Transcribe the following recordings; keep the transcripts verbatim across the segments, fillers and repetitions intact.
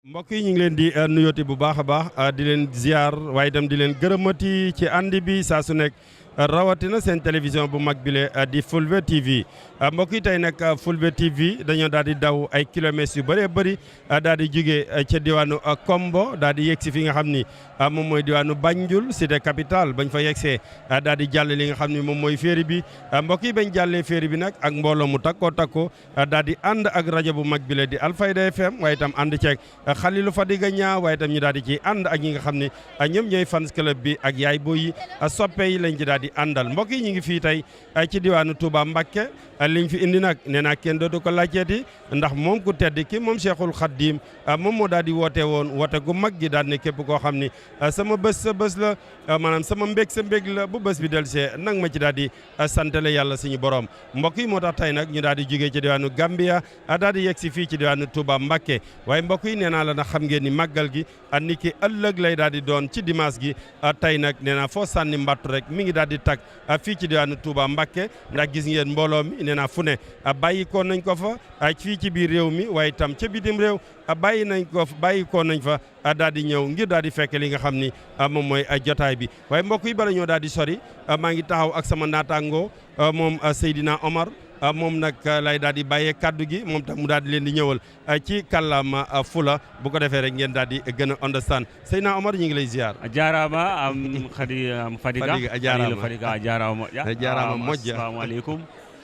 Mbokk yi, ñu ngi leen di, eh, nuyooti bu baax a baax, eh, di leen ziar, waaye itam di leen gërëmati ci ànd bi saa su nekk, eh, rawatina seen télévision bu mag bile, eh, di Fulbe T V. Eh, mbokk yi, tey nag, eh, Fulbe T V dañoo daal di daw ay kilomètres yu bëree bëri, eh, daal di jóge, eh, ca diwaanu, eh, Kombo, daal di yegg si fi nga xam ni, eh, moom mooy diwaanu Banjul, cité capitale. Bañ fa yeggsee, eh, daal di jàll li nga xam ni moom mooy féeri bi. Eh, mbokk yi, bañ jàllee féeri bi nag ak mbooloo mu takkoo takku, eh, daal di ànd ak rajo bu mag bile di Alfayda F M, waaye itam ànd ceeg, eh, Khalilou Fadiga Niang, waaye itam ñu daal di ci ànd ak ñi nga xam ne, eh, ñoom ñooy fans club bi ak yaay boy yi, eh, soppe yi lañ ci daal di àndal. Mbokk yi, ñu ngi fii tey, eh, ci diwaanu Touba Mbacké. Eh, liñ fi indi nag, nee naa kenn dootu ko laajteeti, ndax moom ku tedd ki, moom Cheikhul Khadim, eh, moom moo daal di woote woon woote gu mag gi, daal ne képp koo xam ni, eh, sama bés sa bés la, eh, maanaam sama mbég sa mbég la, bu bés bi del see nang ma ci daal di, eh, santale Yàlla suñu borom. Mbokk yi, moo tax tey nag ñu daal di jógee ci diwaanu Gambia, eh, daal di yegg si fii ci diwaanu Touba Mbacké. Waaye mbokk yi, nee naa la nag, xam ngeen ni màggal gi, ah, ni ki ëllëg lay daal di doon ci dimanche gi. Ah, tey nag, nee naa, foo sànni mbattu rek, mi ngi daal di tag, ah, fii ci diwaanu Touba Mbacké, ndax gis ngeen mbooloo mi, nee naa, fu ne, ah, bàyyi ko nañ ko fa, ah, fii ci biir réew mi, waaye itam ca bitim réew, ah, bàyyi nañ ko fa, bàyyi ko nañ fa, ah, daal di ñëw ngir daal di fekk li nga xam ni, ah, moom mooy, ah, jotaay bi. Waaye mbokk yi, bala ñoo daal di sori, ah, maa ngi taxaw ak sama naataango, ah, moom, ah, Seydina Omar, ah, moom nag, ah, lay daal di bàyyee kàddu gi, moom tam mu daal di leen di ñëwal, ah, ci kàllaama, ah, Fula. Bu ko defee rek, ngeen daal di gën a understand. Seydina Omar, ñu ngi lay ziar. A jaaraama, am, Khadi-, am, Fadiga. Fadiga, a jaaraama. Khalilu Fadiga, a jaaraama moƴƴa. A jaaraama moƴƴa. Am, assalamu aleykum.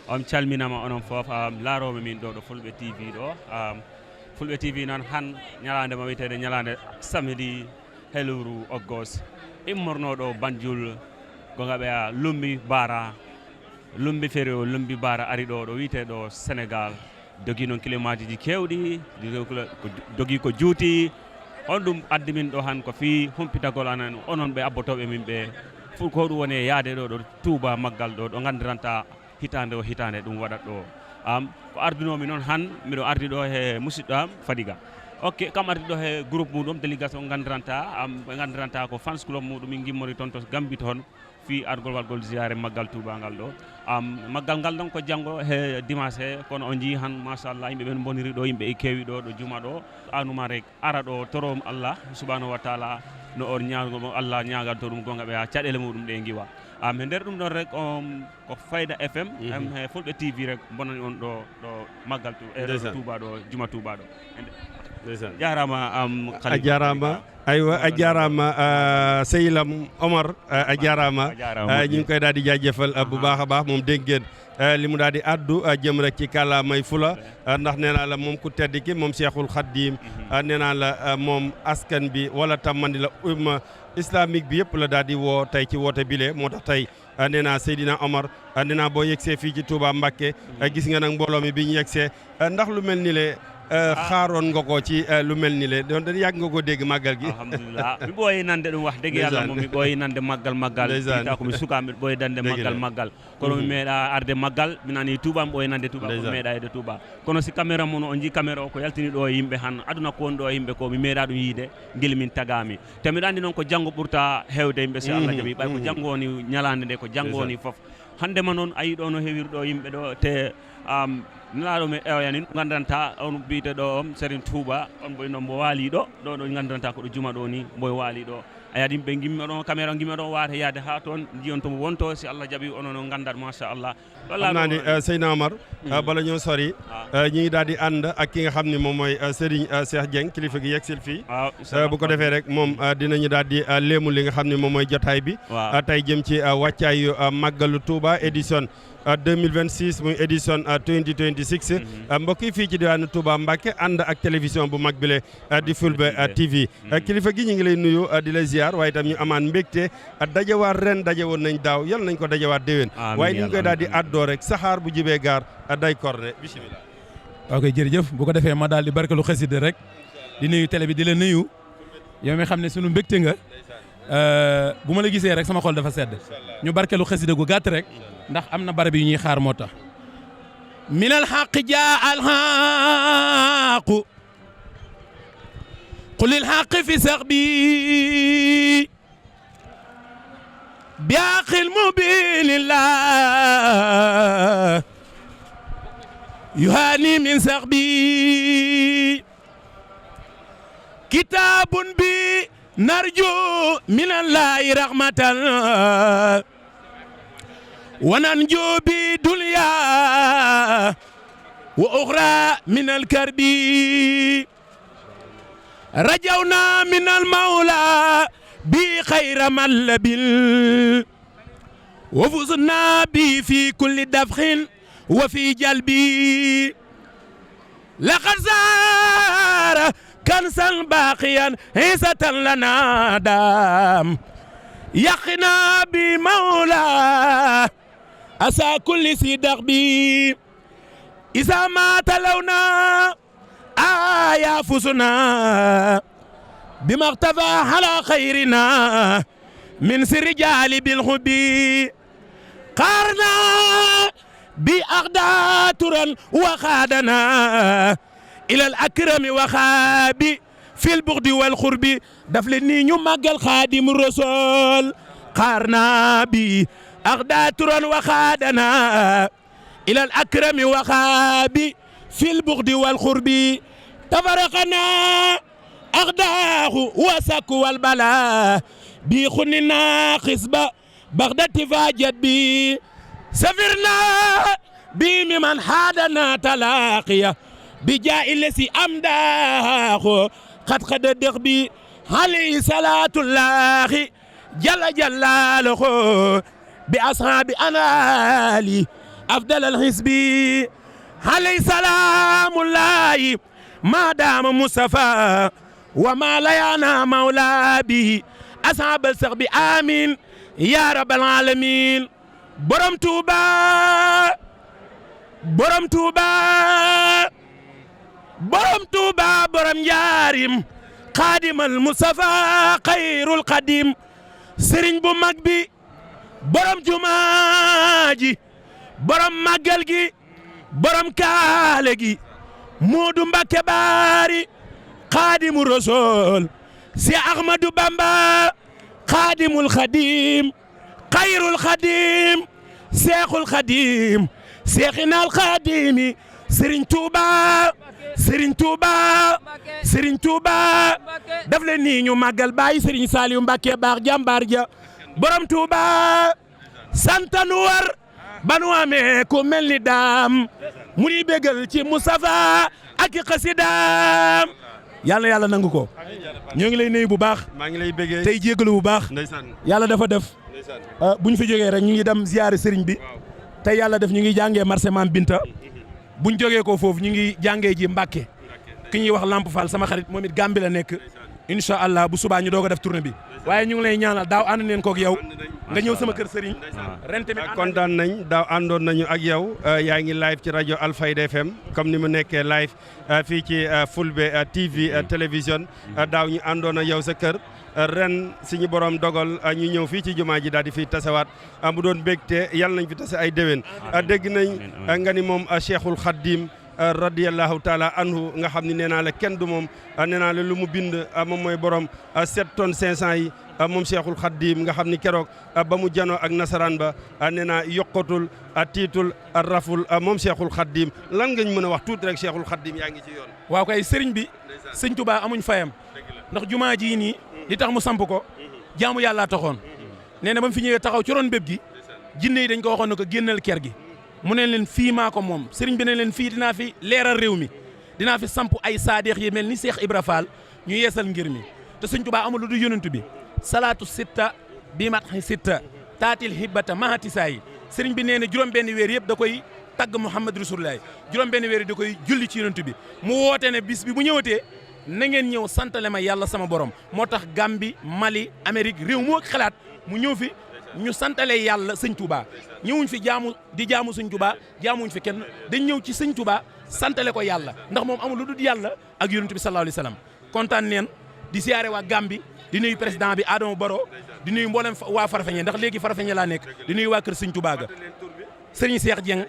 On calminaama onon fof, am, laarooɓe min ɗo, ɗo Fulɓe T V ɗo. Am, Fulɓe T V noon, han ñalaande ma wiyteede ñalaande samedi, he lewru oggoos, immornooɗo Banjul, Gongaɓeya, Lumbi Bara, Lumbi Fere o, Lumbi Bara ari ɗo, ɗo wiyetee ɗo Senegal. Dogii noon kilomètre uji keewɗi, dogii ko, ko, dogii ko juuti. On ɗum addi min ɗo han ko fii humpitagol amen, onon ɓe abbotooɓe min ɓe. Fof ko ɗum woni e yaade ɗo, ɗo Touba Maggal ɗo, ɗo nganndiranta hitaande o hitaande ɗum waɗat ɗo. Am, ko ardunoomi noon han, miɗo ardi ɗo he musidɗo am Fadiga. Ok, kam ardi ɗo he groupe muɗum, délégation nganndiranta, am, ɓe nganndiranta ko fans club muɗum, min ngimmori toon to Gambie toon, fii argol waɗgol ziyaare maggal Touba ngal ɗo. Am, maggal ngal noon ko janngo he dimanche he, kono on njii han, machallah, yimɓe ɓen mboniri ɗo, yimɓe e keewi ɗo, ɗo juma ɗo. Anuma rek, ara ɗo, toroom Allah subhanahu wa taala, no on ñaagol mo Allah ñaaganto ɗum gonga ɓe haa caɗeele muɗum ɗe ngiwa. Am, he nder ɗum ɗon rek, on ko Fayda F M, Mhm. am, he Fulɓe T V rek, bonani on ɗo, ɗo maggal tu-, e Ndeysaan. Touba ɗo, juma Touba ɗo. Ndeysaan. Jaaraama, am, A Khalifa. Jaaraama. Aywa, a jaaraama, ah, Seylam Omar, ah, a jaaraama. A jaaraama, Ah, moƴƴi. Ñu ngi koy daal di jaajëfal, ah, bu Aha. baax a baax, moom dégg ngeen, ah, li mu daal di addu, ah, jëm rek ci kàllaamay Fula, ah, ndax nee naa la moom ku tedd ki, moom Cheikhul Khadim, Mhm. ah, nee naa la, ah, moom askan bi wala tam man di la umma islamique bi yëpp la daal di woo tey ci woote bile, moo tax tey, ah, nee naa Seydina Omar, ah, nee naa boo yegsee fii ci Touba Mbacké, Mhm. ah, gis nga nag mbooloo mi bi ñu yegsee, ah, ndax lu mel ni le, ah, Ah. xaaroon nga ko ci, ah, lu mel ni le, donc yàgg nga ko dégg màggal gi? Alhamdulillah. Mi ɓooyi nande ɗum, wax dëgg Yàlla Ndeysaan. moom, mi ɓooyi nande maggal, maggal. Ndeysaan. Ita ko mi suka, mi ɓooyi nande Dëgg maggal, la. maggal. Kono mi Mhm. meeɗa arde maggal, mi nani Touba, mi ɓooyi nande Touba, ko mi Ndeysaan. meeɗa arde Touba. Kono si caméra mum on njii caméra o ko yaltini ɗo e yimɓe han, aduna ko woni ɗo e yimɓe ko, mi meeɗa ɗum yiide, ngel min tagaami. Te miɗa anndi noon ko janngo ɓurta heewde yimɓe, si Allah Mhm, jaɓi. Ɓay ko mhm. janngo woni ñalaande nde, ko janngo Ndeysaan. woni fof. Hannde ma noon, a yii ɗo no heewiri ɗo yimɓe ɗo, te, am, nelaaɗo men ewoya nin, nganndantaa on biyte ɗo on Serigne Touba, on mboy no mbo waali ɗo, ɗo, ɗo nganndantaa ko ɗo juma ɗo ni, mboy waali ɗo. A yaadi yimɓe ngimma ɗon, caméra ngimma ɗon waata yaade haa toon, njiyon to mo wonto, si Allah jaɓi, onon on nganndat, machallah. Xam naa ni, eh, Seyna Omar, eh, bala ñoo sori, eh, ñi ngi daal di ànd ak ki nga xam ne moom mooy, eh, Serigne, eh, Cheikh Dieng, kilifa gi yegsil fii. Waaw, Eh, bu ko defee rek, moom, eh, dinañu daal di, eh, léemu li nga xam ne moom mooy jotaay bi. Waaw. Eh, tey jëm ci, eh, wàccaayu, eh, Màggalu Touba édition, eh, deux mille vingt-six, muy édition, eh, twenty twenty-six. Mhm. Eh, mbokk yi, fii ci diwaanu Touba Mbacké, ànd ak télévision bu mag bile, eh, di Fulbe, eh, T V. Eh, Mhm. kilifa gi, ñu ngi lay nuyu, eh, di la ziar, waaye itam ñu amaan mbégte, eh, dajawaat ren, daje woon nañ daaw, yal nañ ko dajawaat déwén. Amiin, Waaye ni ñu yàlla, koy daal di amiin. àddoo rek, saxaar bu jibee gaar, eh, day korne. Bismillah. Ok, jërëjëf. Bu ko defee, ma daal di barkelu xasida rek, di nuyu télé bi, di la nuyu. Yow mi xam ne sunu mbégte nga. Eh, bu ma la gisee rek, sama xol dafa sedd. Ñu barkelu xasida gu gàtt rek, ndax am na barab yu ñuy xaar, moo tax. من الحق جاء الحق، قل الحق في سقبي، بحق المبين الله يهاني من سقبي. كتاب به نرجو من الله رحمة وننجو به دنيا وأخرى من الكرب. رجونا من المولى به خير مطلب وفزنا به في كل دفع وفي جلب. لقد صار كنزا باقيا عزة لنا دام يقينا به مولى أسى كل ذي دغب. إذا ما تلونا آيا فزنا بما اقتفى على خيرنا من سر جالب الحب. قارنا بأغدى ترا وخادنا إلى الأكرم وخاب في البغض والقرب. دفلني نيو ماغال خادم الرسول. قارنا بأغدى ترا وخادنا إلى الأكرم وخاب في البغض والقرب. تفرقنا أغداه وسك والبلاء بخننا خصب بغداد فاجت بي. سفرنا بي ممن حادنا تلاقيا بجاء الذي أمداه قد قد دغبي. عليه صلاة الله جل جلاله بأصحاب أنالي أفضل الحزب. عليه سلام الله ما دام مصطفى وما ليانا مولى به أصحاب السغب. آمين يا رب العالمين. Borom Touba, borom Touba, borom Touba, borom Njaarim, Xaadimal Mustafa, Xayrul Xadim, Sëriñ bu mag bi, borom jumaa ji, borom màggal gi, borom kaale gi, Moodu Mbakke Baari, Xaadimu Rasul, Seex Ahmadu Bamba, Xaadimul Xadim, Xayrul Xadim, Seexul Xadim, Seexinal Xadimi, Sëriñ Tuuba, Sëriñ Tuuba, Sëriñ Tuuba. Daf leen nii ñu màggal Baay Sëriñ Saaliw Mbakke baax jàmbaar ja, borom Tuuba. Santanu war ba nu amee ku mel ni daam mu ni bégal ci Mustafa ak i xasidaam. Yàlla na Yàlla nangu ko. Ñoo ngi lay nuyu bu baax. Maa ngi lay bëggee. Tey jéggalu bu baax. Ndeysaan. Yàlla dafa def, ndeysaan, ah, bu ñu fi jógee rek ñu ngi dem ziyaare sëriñ bi. Waaw. Tey Yàlla def ñu ngi jàngee marché Maam Binta. Bu ñu jógee ko foofu ñu ngi jàngee ji Mbàkke. Ki ñuy wax Lamp Fall, sama xarit, moom it Gàmbi la nekk. Incha Allah bu subaa ñu doog a def tournée bi. Waaye ñu ngi lay ñaanal, daaw ànd neen koog yow. Nga ñëw sama kër sëriñ. Ndeysaan. Ren tamit. Ah, ànd kontaan nañ. Daaw àndoon nañu ak yow. Euh, yaa ngi live ci rajo Alfayda F M, comme ni mu nekkee live, euh, fii ci, euh, Fulbe, euh, T V, euh, télévision. Euh, daaw ñu àndoon ak yow sa kër. Euh, ren suñu borom dogal, euh, ñu ñëw fii ci jumaa ji daal di fiy tasewaat. Ah, mu doon mbégte, yàlla nañ fi tase ay déwén. Ah, dégg nañ, ah, nga ni moom, ah, Cheikhul Khadim, ah, radiyallahu taala anhu, nga xam ni nee naa la kenn du moom. Ah, nee naa la lu mu bind, ah, moom mooy borom, ah, sept tonnes cinq cents yi, ah, moom Cheikhul Khadim, nga xam ni keroog, ah, ba mu janoo ak nasaraan ba, ah, nee naa yokkatul, ah, tiitul, ah, raful, ah, moom Cheikhul Khadim. Lan ngañ mën a wax tuuti rek, Cheikhul Khadim yaa ngi ci yoon. Waaw kay, sëriñ bi, ndeysaan, sëñ Tuubaa amuñ fayam. Dëgg la. Ndax jumaa ji nii, li tax mu samp ko, jaamu Yàlla taxoon. Nee na ba mu fi ñëwee taxaw ci ron béb gi, jinne yi dañ ko waxoon ne ko génnal ker gi. Mu ne leen, "Fii maa ko moom." Sëriñ bi ne leen, "Fii dinaa fi leeral réew mi, dinaa fi samp ay saadeex yi mel ni Seex Ibra Faal, ñu yeesal ngir mi." Te sëñ Tuubaa amul lu dul yonent bi. Salaatu sitta bi mat sitta taatil hibbata mahatisaa yi. Sëriñ bi nee na juróom benn weer yëpp da koy tagg Muhammad Rasulullah, juróom benn weer yi da koy julli ci yonent bi. Mu woote ne bis bi bu ñëwatee, na ngeen ñëw santale ma Yàlla sama borom. Moo tax Gambie, Mali, Amérique, réew moo xalaat mu ñëw fi, ñu santale Yàlla sëñ Touba. Ñëwuñ fi jaamu, di jaamu sëñ Touba, jaamuñ fi kenn. Dañ ñëw ci sëñ Touba, santale ko Yàlla, ndax moom amul lu dul Yàlla ak yonent bi sallallahu alayhi wa sallam. Kontaan neen, di siyaare waa Gambie, di nuyu président bi Adama Barrow, di nuyu mboolem fa-, waa Farafeñe, ndax léegi Farafeñe laa nekk, di nuyu waa kër sëñ Touba ga. Sëriñ Cheikh Dieng,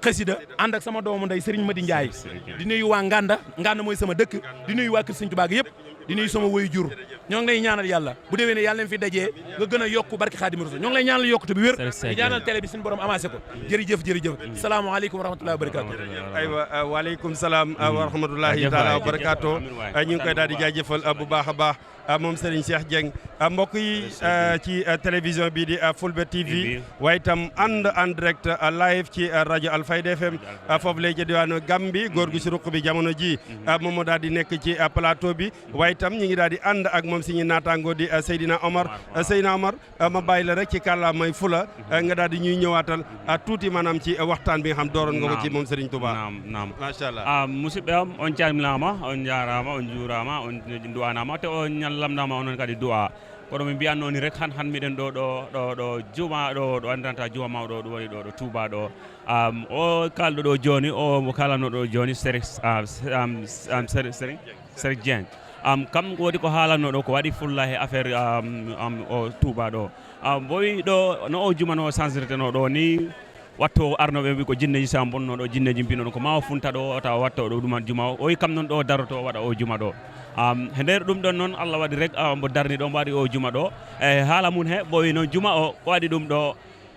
xasida, ànd ak sama doomu ndey Sëriñ Madi Ndiaye. Di nuyu waa Nganda, Nganda mooy sama dëkk, di nuyu waa kër sëñ Touba ga yëpp. Di nuyu sama woy jur. Ñoo ngi lay ñaanal yàlla bu déwénee yàlla nañ fi dajee, nga gën a yokk barke Xaadimu Rasul. Ñoo ngi lay ñaanal yokkute bi wér. Di ñaanal télé bi suñu borom amassé ko. Jërëjëf, jërëjëf. Salaamu aleykum wa rahmatullahi wa barakaatu. Aywa, waaleykum salaam wa rahmatullahi taala wa barakaatu. Ñu ngi koy daal di jaajëfal bu baax a baax. Moom Serigne Cheikh Dieng. Mbokk yi, ci télévision bii di Fulbe T V, waaye itam ànd en direct live ci rajo Alfayda F M. Foofu lay ca diwaanu Gambi, góor gi si ruq bi jamono ji, moom moo daal di nekk ci plateau bi. Waaye itam ñi ngi daal di ànd ak moom suñu naataango di Seydina Omar. Seydina Omar, ma bàyyi la rek ci kàllaamay fula, nga daal di ñuy ñëwaatal tuuti, maanaam, ci waxtaan bi nga xam dooroon nga ko ci moom Serigne Touba. Naam, naam. Machallah. Musidɓe am, on calminaama, on njaaraama, on njuuraama, on du'anaama, te on ñallamnaama onon kadi du'a. Kono mi mbiyanno ni rek, han han miɗen ɗo ɗo ɗo ɗo juma ɗo ɗo andiranta juma mawɗo, ɗum woni ɗo ɗo Touba ɗo. Um, o kalɗo ɗo jooni, o mo kalanno ɗo jooni, Sere um, um, Sere Sere Sere Dieng. Um, kam ko woni ko haalanno ɗo ko waɗi fulla he affaire um, um, o Touba ɗo. Um, bowi ɗo no o jumano sansirteno ɗo ni, watto arnoɓe mbi ko jinneji sa bonno ɗo, jinneji mbino ko ma o funta ɗo, tawa watta ɗo ɗuma juma o. O wi kam noon ɗo daroto o waɗa o juma ɗo. Um, he nder ɗum ɗon noon Allah waɗi rek, um, mbo darni ɗo mbo waɗi o juma ɗo. E haala mum he bowi noon juma o ko waɗi ɗum ɗo.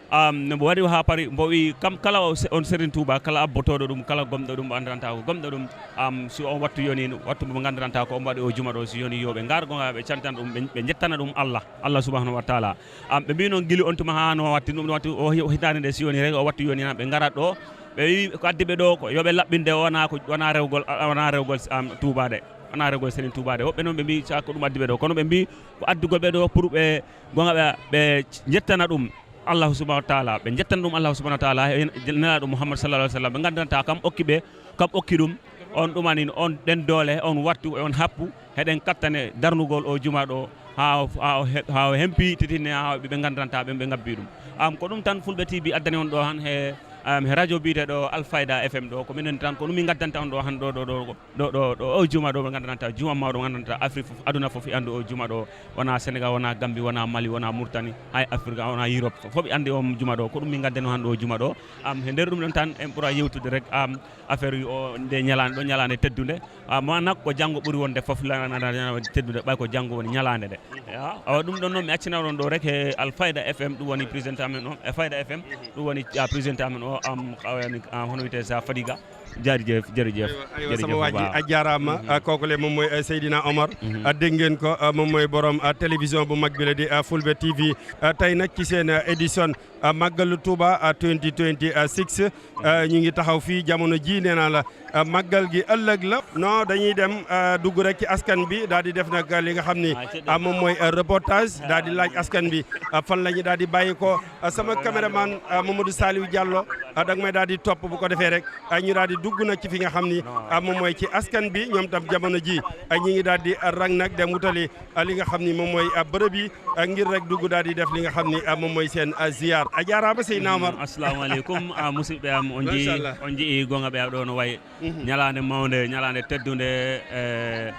Um, no mbo waɗi ha paari mbo wi kam kala o se- on Serigne Touba, kala abbotoɗo ɗum, kala gomɗo ɗum, andiranta ko gomɗo ɗum. Um, si on wattu yoni, wattu mo gandiranta ko on waɗi o juma ɗo, si yoni yo ɓe ngar gonga ɓe cantan ɗum, ɓe, ɓe jettana ɗum Allah, Allah subhanahu wa taala. Um, ɓe mbi noon gili on tuma ha no watti ɗum watti o hi- o hitande nde, si yoni rek o wattu yoni na ɓe ngarat ɗo. Ɓe wi ko addi ɓe ɗo ko yo ɓe laɓɓinde, wona ko wona rewgol, wona rewgol um, Touba de, wona rewgol Serigne Touba de. Woɓɓe noon ɓe mbi sa ko ɗum addi ɓe ɗo, kono ɓe mbi ko addugo ɓe ɗo pour ɓe gonga ɓe, ɓe jettana ɗum Allahu subhanahu wa taala, ɓe jettana ɗum Allahu subhanahu wa taala, e nelaɗo Muhammad sallallahu alaihi wasallam, ɓe gandanta kam okki ɓe, kam okki ɗum on ɗumani on ɗen doole, on wattu, on happu, heɗen kattane darnugol o juma ɗo ha o- ha o he- ha o hempi titine ha ɓe gandanta ɓe ɓe gabbi ɗum. Am ko ɗum tan Fulɓe T V addani on ɗo han he um, he radio biyeteɗo Alfayda F M ɗo, ko minen tan ko ɗum min gaddanta on ɗo han ɗo ɗo ɗo ɗo ɗo ɗo o juma ɗo ɓe gandanta juma mawɗo ɓe gandanta Afrique fof, aduna fof e andu o juma ɗo. Wona Sénégal, wona Gambie, wona Mali, wona Mauritanie, hay Afrique, wona Europe fof ɓe andi on juma ɗo. Ko ɗum min gaddani on han ɗo o juma ɗo. Am he nder ɗum ɗon tan en ɓura yewtude rek am affaire o nde ñalande ɗo, ñalande teddunde. Ah, maanaam ko janngo ɓuri wonde fof la- la- la- teddude ɓay ko janngo woni ñalaande nde. Ya, awa ɗum ɗon noon mi accina ɗon ɗo rek he Alfayda F M, ɗum woni président amen o e Fayda F M, ɗum woni ah, président amen o am ah, woni, ah, hono wiyetee sa Fadiga. Jërëjëf, jërëjëf. Aywa, sama waaji, a jaaraama. Ah, kooku le moom mooy ah, Seydina Omar. Ah, dégg ngeen ko, ah, moom mooy borom ah, télévision bu mag bi la di ah, Fulbe T V. Ah, tey nag ci seen ah, édition ah, Màggalu Touba ah, twenty twenty-six. Ah, ñu ngi taxaw fii jamono ji, nee naa la ah, màggal gi ëllëg la. Non, dañuy dem ah, dugg rek ci askan bi, daal di def nag li nga xam ni ah, moom mooy ah, reportage, daal di laaj askan bi ah, fan la ñu daal di bàyyi ko. Ah, sama caméraman ah, Mamadou Saliou Diallo ah, da nga may daal di topp, bu ko defee rek ah, ñu daal di dugg nag ci fi nga xam ni ah, moom mooy ci askan bi. Ñoom tam jamono ji ah, ñi ngi daal di ah, rang nag dem wutali ah, li nga xam ni moom mooy ah, bërëb yi ah, ngir rek dugg daal di def li nga xam ni ah, moom mooy seen ah, ziar. A jaaraama Seydina Omar. Assalamu aleykum. Ah, musidɓe am, on jii, machallah, on jii gonga ɓe ɗo no wayi. Mhm. Ñalaande mawnde, ñalaande teddunde, e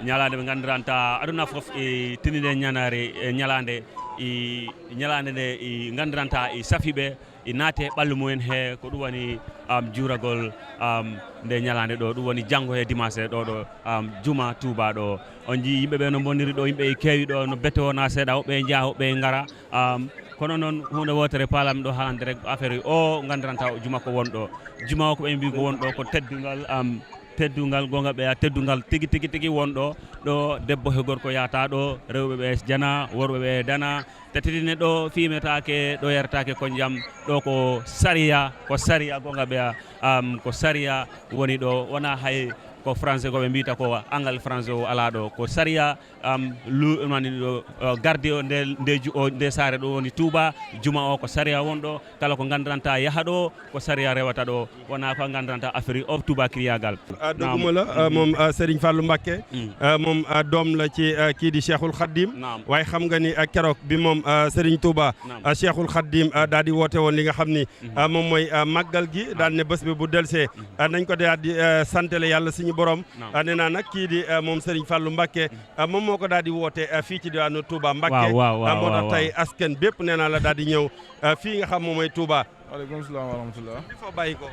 ñalaande ɓe nganndiranta aduna fof e tininde ñanaare e ñalaande, e ñalaande nde e nganndiranta e safiɓe e naate ɓallu mumen he ko ɗum woni am juuragol am nde ñalaande ɗo, ɗum woni janngo he dimanche ɗo ɗo am juma Touba ɗo. On jii yimɓe ɓe no mboniri ɗo, yimɓe e keewi ɗo no bette wona seeɗa, woɓɓe e njaha, woɓɓe e ngara. Am, kono noon huunde wootere paalammi ɗo haalande rek, affaire o nganndiranta o juma ko won ɗo. Juma o ko ɓe mbi ko won ɗo ko teddungal am, teddungal gonga ɓeya, teddungal tigi tigi tigi won ɗo. Ɗo debbo he gorko yahata ɗo, rewɓe ɓe jana, worɓe ɓe dana. Te titine ɗo fimetaake, ɗo yaretaake ko jam. Ɗo ko sariya, ko sariya gonga ɓeya am, ko sariya woni ɗo, wona hay ko français ko ɓe mbiyta ko angal français o alaa ɗo, ko sariya am lu mani ɗo gardi o nde nde ju- o nde saare ɗo woni Touba. Juma o ko sariya won ɗo, kala ko nganndiranta yaha ɗo ko sariya rewata ɗo, wona ko nganndiranta affaire o Touba kiriyagal. Ah, dogguma la ah, moom ah, Serigne Fallou Mbacké. Mm. Ah, moom ah, doom la ci ah, kii di Cheikhul Khadim. Naam. Waaye xam nga ni ah, keroog bi moom ah, Serigne Touba Naam. Ah, Cheikhul Khadim ah, daal di woote woon li nga xam ni Mhm. ah, moom mooy ah, màggal gi, daal ne bés bi bu delsee ah, nañ ko daal di ah, santale yàlla suñu borom. Naam. Ah, nee naa nag kii di ah, moom Serigne Fallou Mbacké ah, moom moo ko daal di woote ah, fii ci diwaanu Touba Mbacké. Waaw, waaw, waaw, ah, moo tax waaw, tey waaw. Askan bépp nee naa la daal di ñëw ah, fii nga xam moom mooy Touba. Waaleykum salaam wa rahmatullah. Di fa bàyyi ko.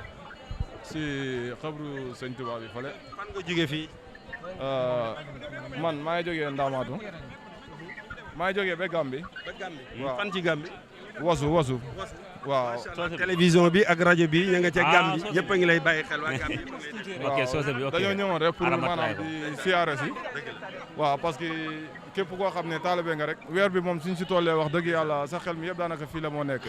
Si xabru sëñ Touba bi fële. Fan nga jóge fii? Euh, man maa ngi jógee Ndamatou. Maa ngi jógee ba Gambie. Ba Gambie. Waaw. Fan ci Gambie? Wasu, Wasu. Waaw. Macha Allah, télévision bi ak rajo bi ña nga ca Ah, Gambie, soose ñëpp a bi. ngi lay bàyyi xel waa Gambie, ñu ngi lay déglu. Ok, soose bi, ok. Dañoo ñëwoon rek pour Arama maanaam Traoré. Di siyaare si. Waaw, parce que képp koo xam ne taalibe nga rek, weer bi moom suñ si tollee, wax dëgg yàlla, sa xel mi yëpp daanaka fii la moo nekk.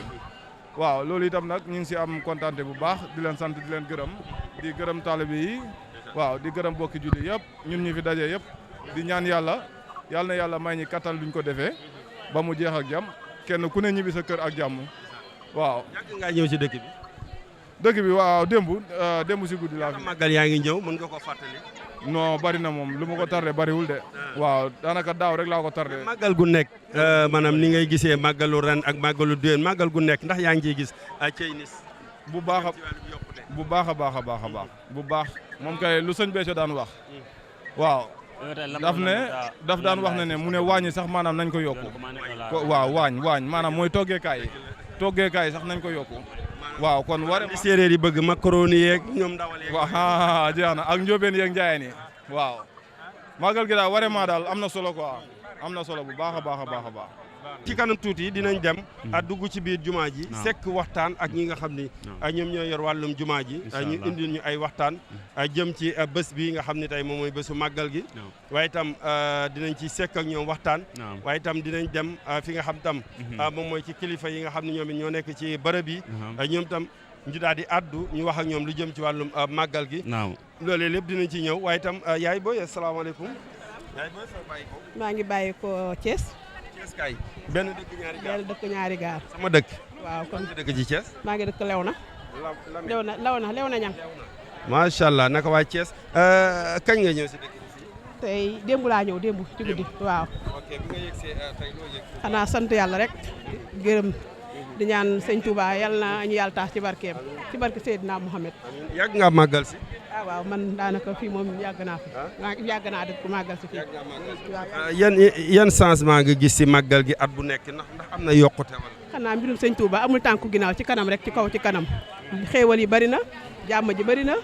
Waaw, loolu itam nag ñu ngi si am kontaante bu baax, di leen sant, di leen gërëm, di gërëm taalibe yi. Waaw, di gërëm bokki julli yëpp, ñun ñi fi daje yëpp, di ñaan yàlla, yàlla na yàlla may ñi kattan luñ ko defee ba mu jeex ak jàmm, kenn ku ne ñibbi sa kër ak jàmm. Waaw. Yàgg ngaa ñëw ci dëkk bi? Dëkk bi, waaw, démb, euh, démb si guddi laa fi. Màggal yaa ngi ñëw, mën nga ko fàttali? Non, bari na moom, lu ma ko tardé bariwul de. Waaw, daanaka daaw rek laa ko tardé. Màggal gu nekk, euh, maanaam ni ngay gisee màggalu ren ak màggalu déwén, màggal gu nekk, ndax yaa ngi ciy gis ay ceynis? Bu baax a Ci wàllu yokkute. Bu baax a baax a baax a baax. Bu baax, moom kay, lu sëñ Béthio daan wax. Waaw. Daf ne, daf daan wax ne ne mu ne wàññi sax, maanaam, nañ ko yokku. Ko, waaw, waañ, waañ, maanaam, mooy toggeekaay yi. Toggeekaay sax nañ ko yokku. Waaw, kon ware Li séeréer yi bëgg, macaroni yeeg ñoom ndawal yeeg. Waaw, jeex na, ak njóobeen yeeg njaayeen yi. Waaw. Màggal gi daal, vraiment daal, am na solo quoi. Am na solo bu baax a baax a baax a baax. Ci kanam tuuti dinañ dem a dugg ci biir jumaa ji, Naam. Sekk waxtaan ak ñi nga xam ni Naam. a ñoom ñoo yor wàllum jumaa ji, Incha a ñu Allah. Indil ñu ay waxtaan a jëm ci a bés bi nga xam ne tey moom mooy bésu màggal gi. Naam. Waaye itam a dinañ ci sekk ak ñoom waxtaan. Naam. Waaye itam dinañ dem a fi nga xam tam Mhm. a moom mooy ci kilifa yi nga xam ne ñoom it ñoo nekk ci bërëb yi. Naam. A ñoom tam ñu daal di àddu, ñu wax ak ñoom lu jëm ci wàllum a màggal gi. Naam. Loolee lépp dinañ ci ñëw. Waaye itam a yaay booy, asalaamaaleykum. Yaay booy, foo bàyyi ko? Maa ngi bàyyi ko Thiès. Thiès kay. Benn dëkk ñaari gaar. Benn dëkk ñaari gaar. Sama dëkk. Waaw, kon Nga dëkk ci Thiès? maa ngi dëkk Léona. Lam Lam. Léona, Léona, Léona Ñang. Macha Allah, naka waa Thiès. Euh, kañ nga ñëw si dëkk bi fii? Tey démb laa ñëw, démb ci guddi. Waaw. Ok, bi nga yëg see, euh, tey loo yëg? Xanaa sant yàlla rek. Gërëm. Di ñaan sëñ Touba, yal na ñu yàlla taas ci barkeem. Ci barke Seydina Mohamed. Yàgg nga màggal si? Ah waaw, man daanaka fii moom yàgg naa fi. Maa yàgg naa dëkk màggal si fii. Waaw. Euh, yan yan changement nga gis si màggal gi at bu nekk, ndax ndax am na yokkute wala? Xanaa mbirum sëñ Touba amul tànku ginnaaw, ci kanam rek, ci kaw ci kanam. Xéewal yi bari na, jàmm ji bari na.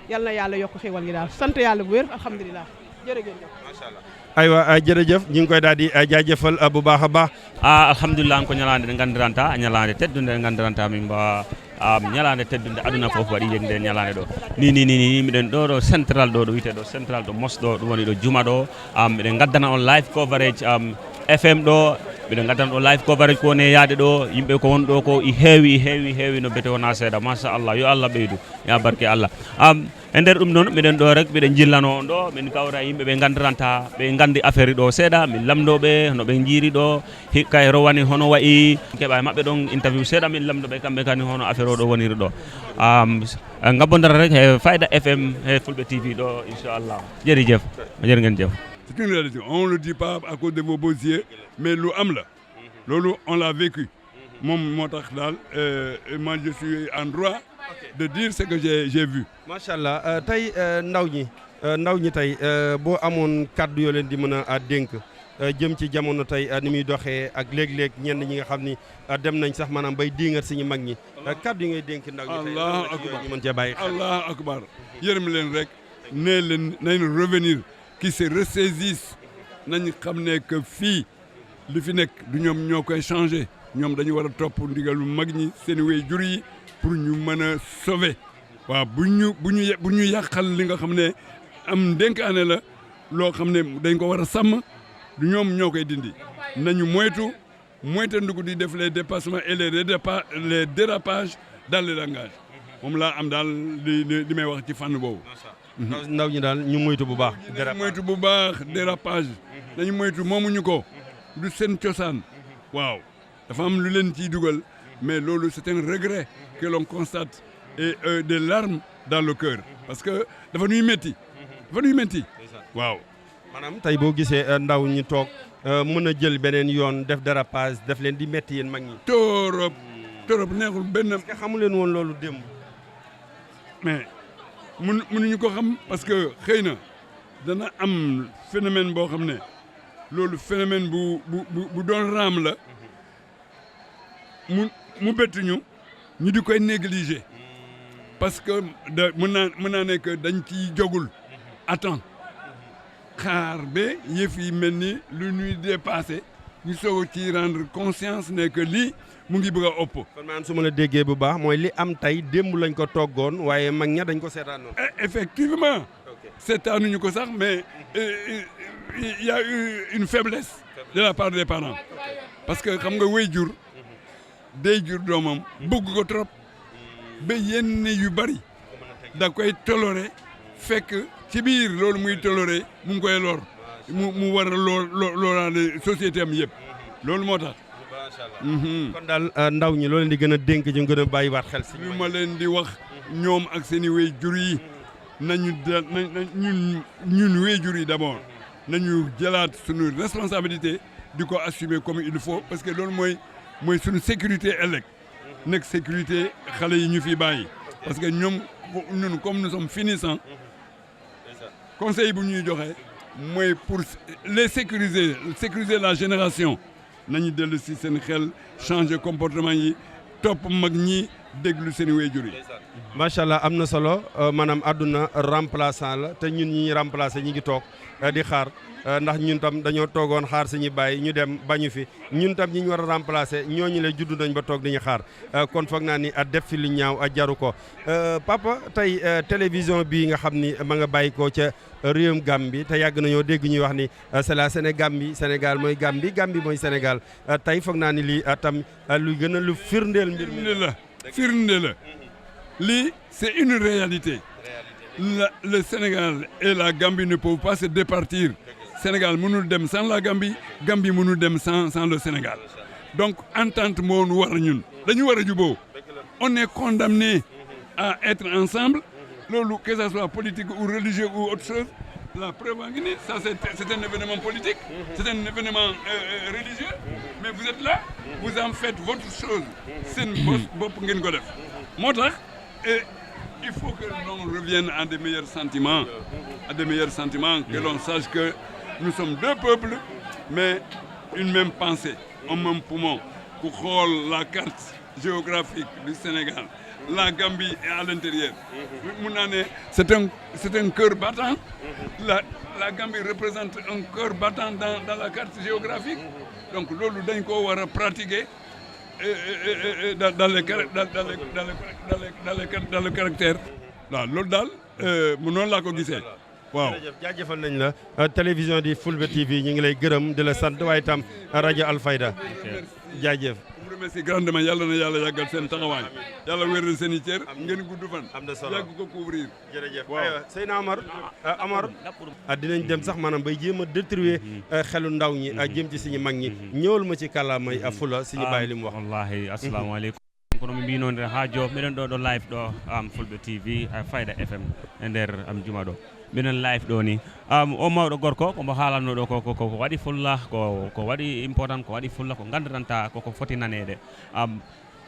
Yal na yàlla yokk xéewal yi daal. Sant yàlla bu wér, alhamdulilah. Jërëjëf. Aywa, euh, jërëjëf, ñu ngi koy daal di euh, jaajëfal euh, bu baax a baax. Ah, alhamdulillah, ko ñalaande nde nganndiranta, ñalaande teddunde nde nganndiranta min mba am ñalaande teddunde aduna fof waɗi yegde ñalaande ɗo. Ni ni ni ni miɗen ɗo ɗo central ɗo ɗo wiyte ɗo central ɗo mos ɗo ɗum woni ɗo juma ɗo. Am miɗen ngaddana on live coverage am F M ɗo. Miɗen ngaddana ɗo live coverage ko woni e yaade ɗo, yimɓe ko won ɗo ko i heewi i heewi i heewi no bete wona seeɗa, machallah, yo Allah ɓeydu, ya barke Allah. Am e nder ɗum noon miɗen ɗo rek miɗen jillano on ɗo, min kawra e yimɓe ɓe nganndiranta, ɓe nganndi affaire ɗo seeɗa, min lamndo ɓe no ɓe njiiri ɗo, hikka e rowani hono wayi, keɓa e maɓɓe ɗon interview seeɗa, min lamndo ɓe kamɓe kani hono affaire o ɗo woniri ɗo. Am ngabbondira rek he Fayda F M he Fulɓe T V ɗo, inchallah. Jërëjëf. Jërë ngeen jëf. C'est une réalité. On ne le dit pas à cause de vos beaux yeux, mais lu am la. Loolu, on l'a vécu. Moom moo tax daal, euh, moi je suis en droit de dire ce que j'ai j'ai vu. Macha Allah, euh, tey euh, ndaw ñi euh, ndaw ñi tey euh, boo amoon kàddu yoo leen di mën a a dénk euh, jëm ci jamono tey euh, ni muy doxee ak léeg-léeg ñenn ñi nga xam ni euh, dem nañ sax maanaam bay diingat suñu mag ñi. Euh, kàddu yi ngay dénk ndaw ñi tey, Allahu lan nga ci akbar. ñu mën cee bàyyi xel. Allahu akbar. Yërëm leen rek. Nee leen nañ revenir, qui se ressaisissent. Nañ xam ne que fii li fi nekk du ñoom ñoo koy changé. Ñoom dañu war a topp ndigalu mag ñi, seen way jur yi, pour ñu mën a sauver. Waaw, bu ñu bu ñu bu ñu yàqal li nga xam ne am ndénkaane la, loo xam ne dañ ko war a sàmm, du ñoom ñoo koy dindi. Nañu moytu, moytandiku di def les dépassements et les redépa les dérapages dans le langage. Moom laa am daal li li li may wax ci fànn boobu. Ndaw ndaw ñi daal ñu moytu bu baax. Nañu moytu bu baax dérapage. Nañu moytu, moomuñu ko. Du seen cosaan. Waaw, dafa am lu leen ciy dugal, mais loolu c'est un regret que l'on constate et euh, des larmes dans le cœur, parce que dafa ñuy métti. Dafa ñuy métti. Waaw. Maanaam tey boo gisee euh, ndaw ñi toog euh, mën a jël beneen yoon, def dérapage, daf leen di métti yéen mag ñi. Torop, torop, neexul benn. Te xamu leen woon loolu démb. Mais mun mënuñu ko xam, parce que xëy na dana am phénomène boo xam ne loolu phénomène bu bu bu bu doon raam la, mu mu bettuñu, ñu di koy négliger, parce que da mën naa mën naa nekk dañ ci jogul à temps. xaar ba yëf yi mel ni lu ñuy dépassé, ñu soog a ci rendre conscience ne que lii mu ngi bëgg a ëpp. Kon maanaam, su ma la déggee bu baax, mooy li am tey, démb lañ ko toggoon, waaye mag ña dañ ko seetaanoon. E- effectivement, seetaanuñu ko sax, mais euh, euh, il y a eu une faiblesse de la part des parents, parce que xam nga, way jur day jur doomam, bëgg ko trop, ba yenn yu bari da koy toléré, fekk ci biir loolu muy toléré mu ngi koy lor, mu mu war a lor lor loraale société am yëpp. Loolu moo tax. Mhm. Kon daal, euh, ndaw ñi, loo leen di gën a dénk, ñu gën a bàyyiwaat xel si Lu ma leen di wax, ñoom ak seen i way jur yi, nañu de nañ nañ- ñun ñun way jur yi d'abord, nañu jëlaat suñu responsabilité, di ko assumer comme il faut, parce que loolu mooy mooy suñu sécurité ëllëg, nekk sécurité xale yi ñu fi bàyyi, parce que ñoom, ñun, comme nous sommes finissants, conseil bu ñuy joxe mooy pour les sécuriser, sécuriser la génération, nañu dellu si seen xel, changer comportement yi, topp mag ñi, déglu seen i way jur yi. Macha Allah, am na solo. Euh, maanaam, àdduna remplaçant la, te ñun ñi ñuy remplacer ñi ngi toog, euh, di xaar, euh, ndax ñun tam dañoo toogoon xaar suñu bàyyi ñu dem bañu fi. Ñun tam ñi ñu war a remplacer, ñooñu la juddu nañ ba toog di ñu xaar. Euh, kon foog naa ni a def fi lu ñaaw a jaru ko. Euh, papa, tey, euh, télévision bii nga xam ni ma nga bàyyi ko ca réewum Gambie, te yàgg nañoo dégg ñuy wax ni, euh, c'est la Sénégambie, Sénégal mooy Gambie, Gambie mooy Sénégal. Euh, tey foog naa ni lii, euh, tam, euh, lu gën a lu firndeel mbir mi. Firnde la, firnde la. Lii, c'est une réalité. La- le Sénégal et la Gambie ne peuvent pas se départir. Sénégal mënul dem sans la Gambie, Gambie mënul dem sans sans le Sénégal. Donc, entente moo nu war a ñun, dañu war a juboo. On est condamné à être ensemble, loolu, que ça soit politique ou religieux ou autre chose. La preuve en est, ça, c'est c'est un événement politique, c'est un événement euh, euh, religieux, mais vous êtes là, vous en faites votre chose. Seen bos bopp ngeen ko def. Moo tax, et il faut que l'on revienne à des meilleurs sentiments, à des meilleurs sentiments, que l'on sache que nous sommes deux peuples, mais une même pensée, un même poumon. Ku xool la carte géographique du Sénégal, la Gambie est à l'intérieur. Mun naa ne, c'est un c'est un cœur battant. La la Gambie représente un cœur battant dans dans la carte géographique. Donc, loolu, dañ ko war a pratiquer et, et, et, et dans dans les chara- dans dans les dans les dans les dans les dans le caractère. Waaw, loolu daal, euh, mu noonu laa ko gisee. Waaw. Jërëjëf, jaajëfal nañ la. Euh, télévision di Fulbe T V, ñu ngi lay gërëm, di la sant, waaye itam rajo Alfayda. Jaajëf. Je vous remercie grandement. Yàlla na yàlla yàggal seen taxawaay, yàlla wéral seen i cër, ngeen gudd fan. Am na solo. Yàgg ko couvrir. Jërëjëf. Waaw. Aywa, Seyna Amar, euh, Amar, ah, dinañ dem sax, maanaam, bay jéem a détruer, euh, xelu ndaw ñi, euh, jëm ci suñu mag ñi. Ñëwal ma ci kàllaamay, euh, Fula, suñu bàyyi li mu wax. Wallahi, assalamu aleykum. Kono mi mbinonde ha jo, meɗen ɗo ɗo live ɗo, am, Fulɓe T V, a, Fayda F M, e nder, am, juma ɗo. Mbiɗen live ɗo ni. Am, o mawɗo gorko, ko mbo haalanno ɗo ko, ko, ko, ko waɗi fulla, ko, ko waɗi important, ko waɗi fulla, ko gandanta ko, ko foti naneede. Am,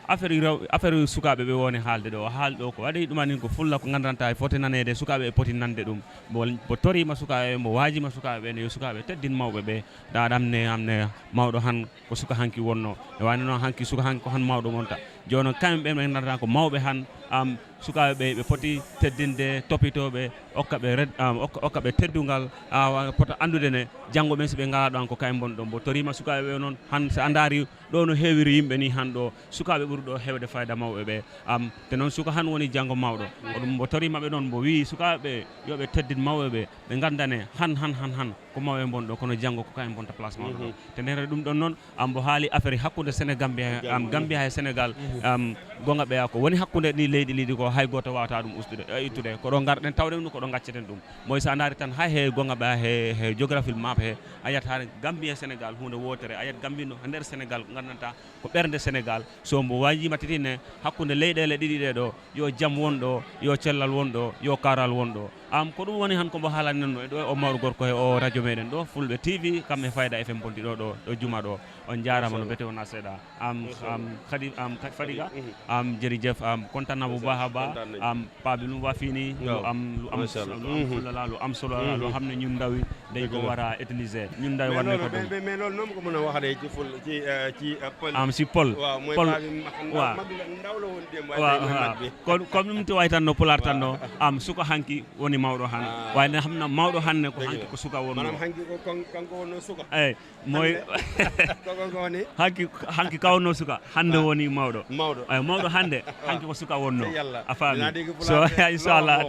affaire rew-, affaire sukaaɓe ɓe woni haalde ɗo, o haali ɗo ko waɗi ɗum anin ko fulla, ko gandanta e foti naneede, sukaaɓe e poti nande ɗum. Mbo, mbo toriima sukaaɓe, mbo waajima sukaaɓe ɓe, ne yo sukaaɓe teddin mawɓe ɓe. Daɗam ne, am ne, mawɗo han ko suka hanki wonno. E wani noon hanki suka hanki ko han mawɗo wonta. Jooni noon kamɓe ɓe ɓe nganndantaa ko mawɓe han, am, sukaaɓe ɓe, ɓe poti teddinde, topitooɓe, okka ɓe red-, am, okka, okka ɓe teddungal, awa, pota anndude ne, janngo ɓen si ɓe ngalaa ɗo han ko kayen mboni ɗo. Mbo toriima sukaaɓe ɓe noon, han so a ndaari ɗo no heewiri yimɓe ni han ɗo, sukaaɓe ɓuri ɗo heewde fayda mawɓe ɓe, am, te noon suka han woni janngo mawɗo. Ko ɗum mbo toriima ɓe noon, mbo wiyi sukaaɓe ɓe yo ɓe teddin mawɓe ɓe, ɓe nganndane han, han, han, han. Ko mawɓe mbon ɗo, kono janngo ko kayen mbonta place mawɗo ɗo. Te nder ɗum ɗon noon, am, mbo haali affaire hakkunde Sénégal, Gambia, am, Gambia e Sénégal, am, gonga ɓeya ko woni hakkunde ɗi leyɗi ɗiɗi ko hay gooto wawata ɗum ustude, e, ittude. Ko ɗo ngarɗen tawɗen ɗum, ko ɗo gacceten ɗum. Moy sa ndaari tan hay he gonga ɓeya he, he géographie map he, a yiyat haare Gambia e Sénégal huunde wootere, a yiyat Gambino e nder Sénégal ko nganndantaa ko ɓernde Sénégal. So mbo waajima titine hakkunde leyɗeele ɗiɗi ɗe ɗo, yo jam won ɗo, yo cellal won ɗo, yo kaaral won ɗo. Am, ko ɗum woni han ko mbo haalani non e ɗo e o mawɗo gorko he o radio meɗen ɗo, Fulɓe T V, kam e Fayda F M bonti ɗo, ɗo, ɗo juma ɗo. On jaaraama no bete wona seeɗa. Am, am, kadi, am, kadi Fadiga, am, jerejef, am, kontaan naa bu baax a baax. Am, paa bi lu mu wax fii nii, lu am, lu am, lu am fulla la, lu am solo la, loo xam ne ñun ndaw yi dañ ko war a utiliser. Ñun ndaw yi war nañ ko gëm. Mais, mais loolu noonu ko mën a wax de ci ful, ci, euh, ci, euh, pël. Am si pël. Waaw, mooy pël. Paa bi ma xam, waaw, mag la, ndaw la woon démb, waaye waaw, tey mooy mag bi. Kon, comme ni mu ti way tan no pulaar tan no, am, suka hanki woni Mawɗo hannde. Waaye ne xam na mawɗo hannde ko hanki ko suka wonno. Maanaam hanki ko kanko wonno suka. Eyi, moy hanki ka wonno suka, hannde woni mawɗo. Mawɗo. Eyi, mawɗo hannde, hanki ko suka wonno. A faami? So, inchallah.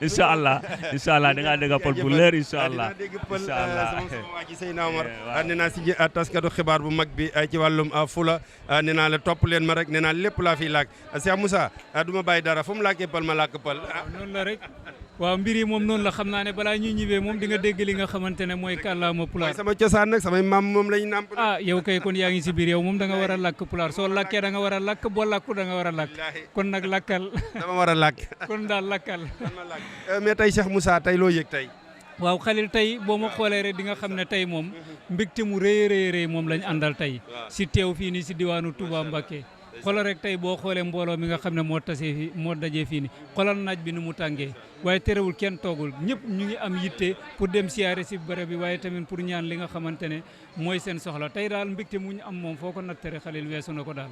Inchallah. Inchallah, da ngaa dégg pël bu leer, inchallah. Inchallah. Sama waa ji Seyna Omar. Eyi, waaw. Ah, nee naa si, ah, taskatu xibaar bu mag bi, ah, ci wàllum, ah, fula. Ah, nee naa la topp leen ma rek, nee naa lépp laa fiy laaj. Ah, Cheikh Moussa, ah, du ma bàyyi dara, fu mu làkkee pël ma làkk pël. Ah. Waaw, noonu la rek. Waaw, mbir yi moom noonu la, xam naa ne balaa ñuy ñibbee moom di nga dégg li nga xamante ne mooy kàllaama pulaar. Mooy sama cosaan nag, samay maam moom lañu nàmp nag. Ah, yow kay kon yaa ngi si biir, yow moom da nga war a làkk pulaar. Soo làkkee da nga war a làkk, boo làkku da nga war a làkk. Billaahi. Kon nag làkkal. Dama war a làkk. Kon daal làkkal. Dama làkk. Euh, mais tey Cheikh Moussa, tey loo yëg tey? Waaw, Khalil, tey boo ma xoolee rek di nga xam ne tey moom mbégte mu rëy, rëy, rëy moom lañ àndal tey. Waaw. Si teew fii nii si diwaanu Touba Mbacké. Xoolal rek tey boo xoolee mbooloo mi nga xam ne moo tasee fii, moo dajee fii nii. Xoolal naaj bi ni mu tàngee. Waaye terewul kenn toogul. Ñëpp ñu ngi am yitte pour dem siyaare si barab bi, waaye tamit pour ñaan li nga xamante ne mooy seen soxla. Tey daal mbégte mu ñu am moom foo ko natt rek, Khalil, weesu na ko daal.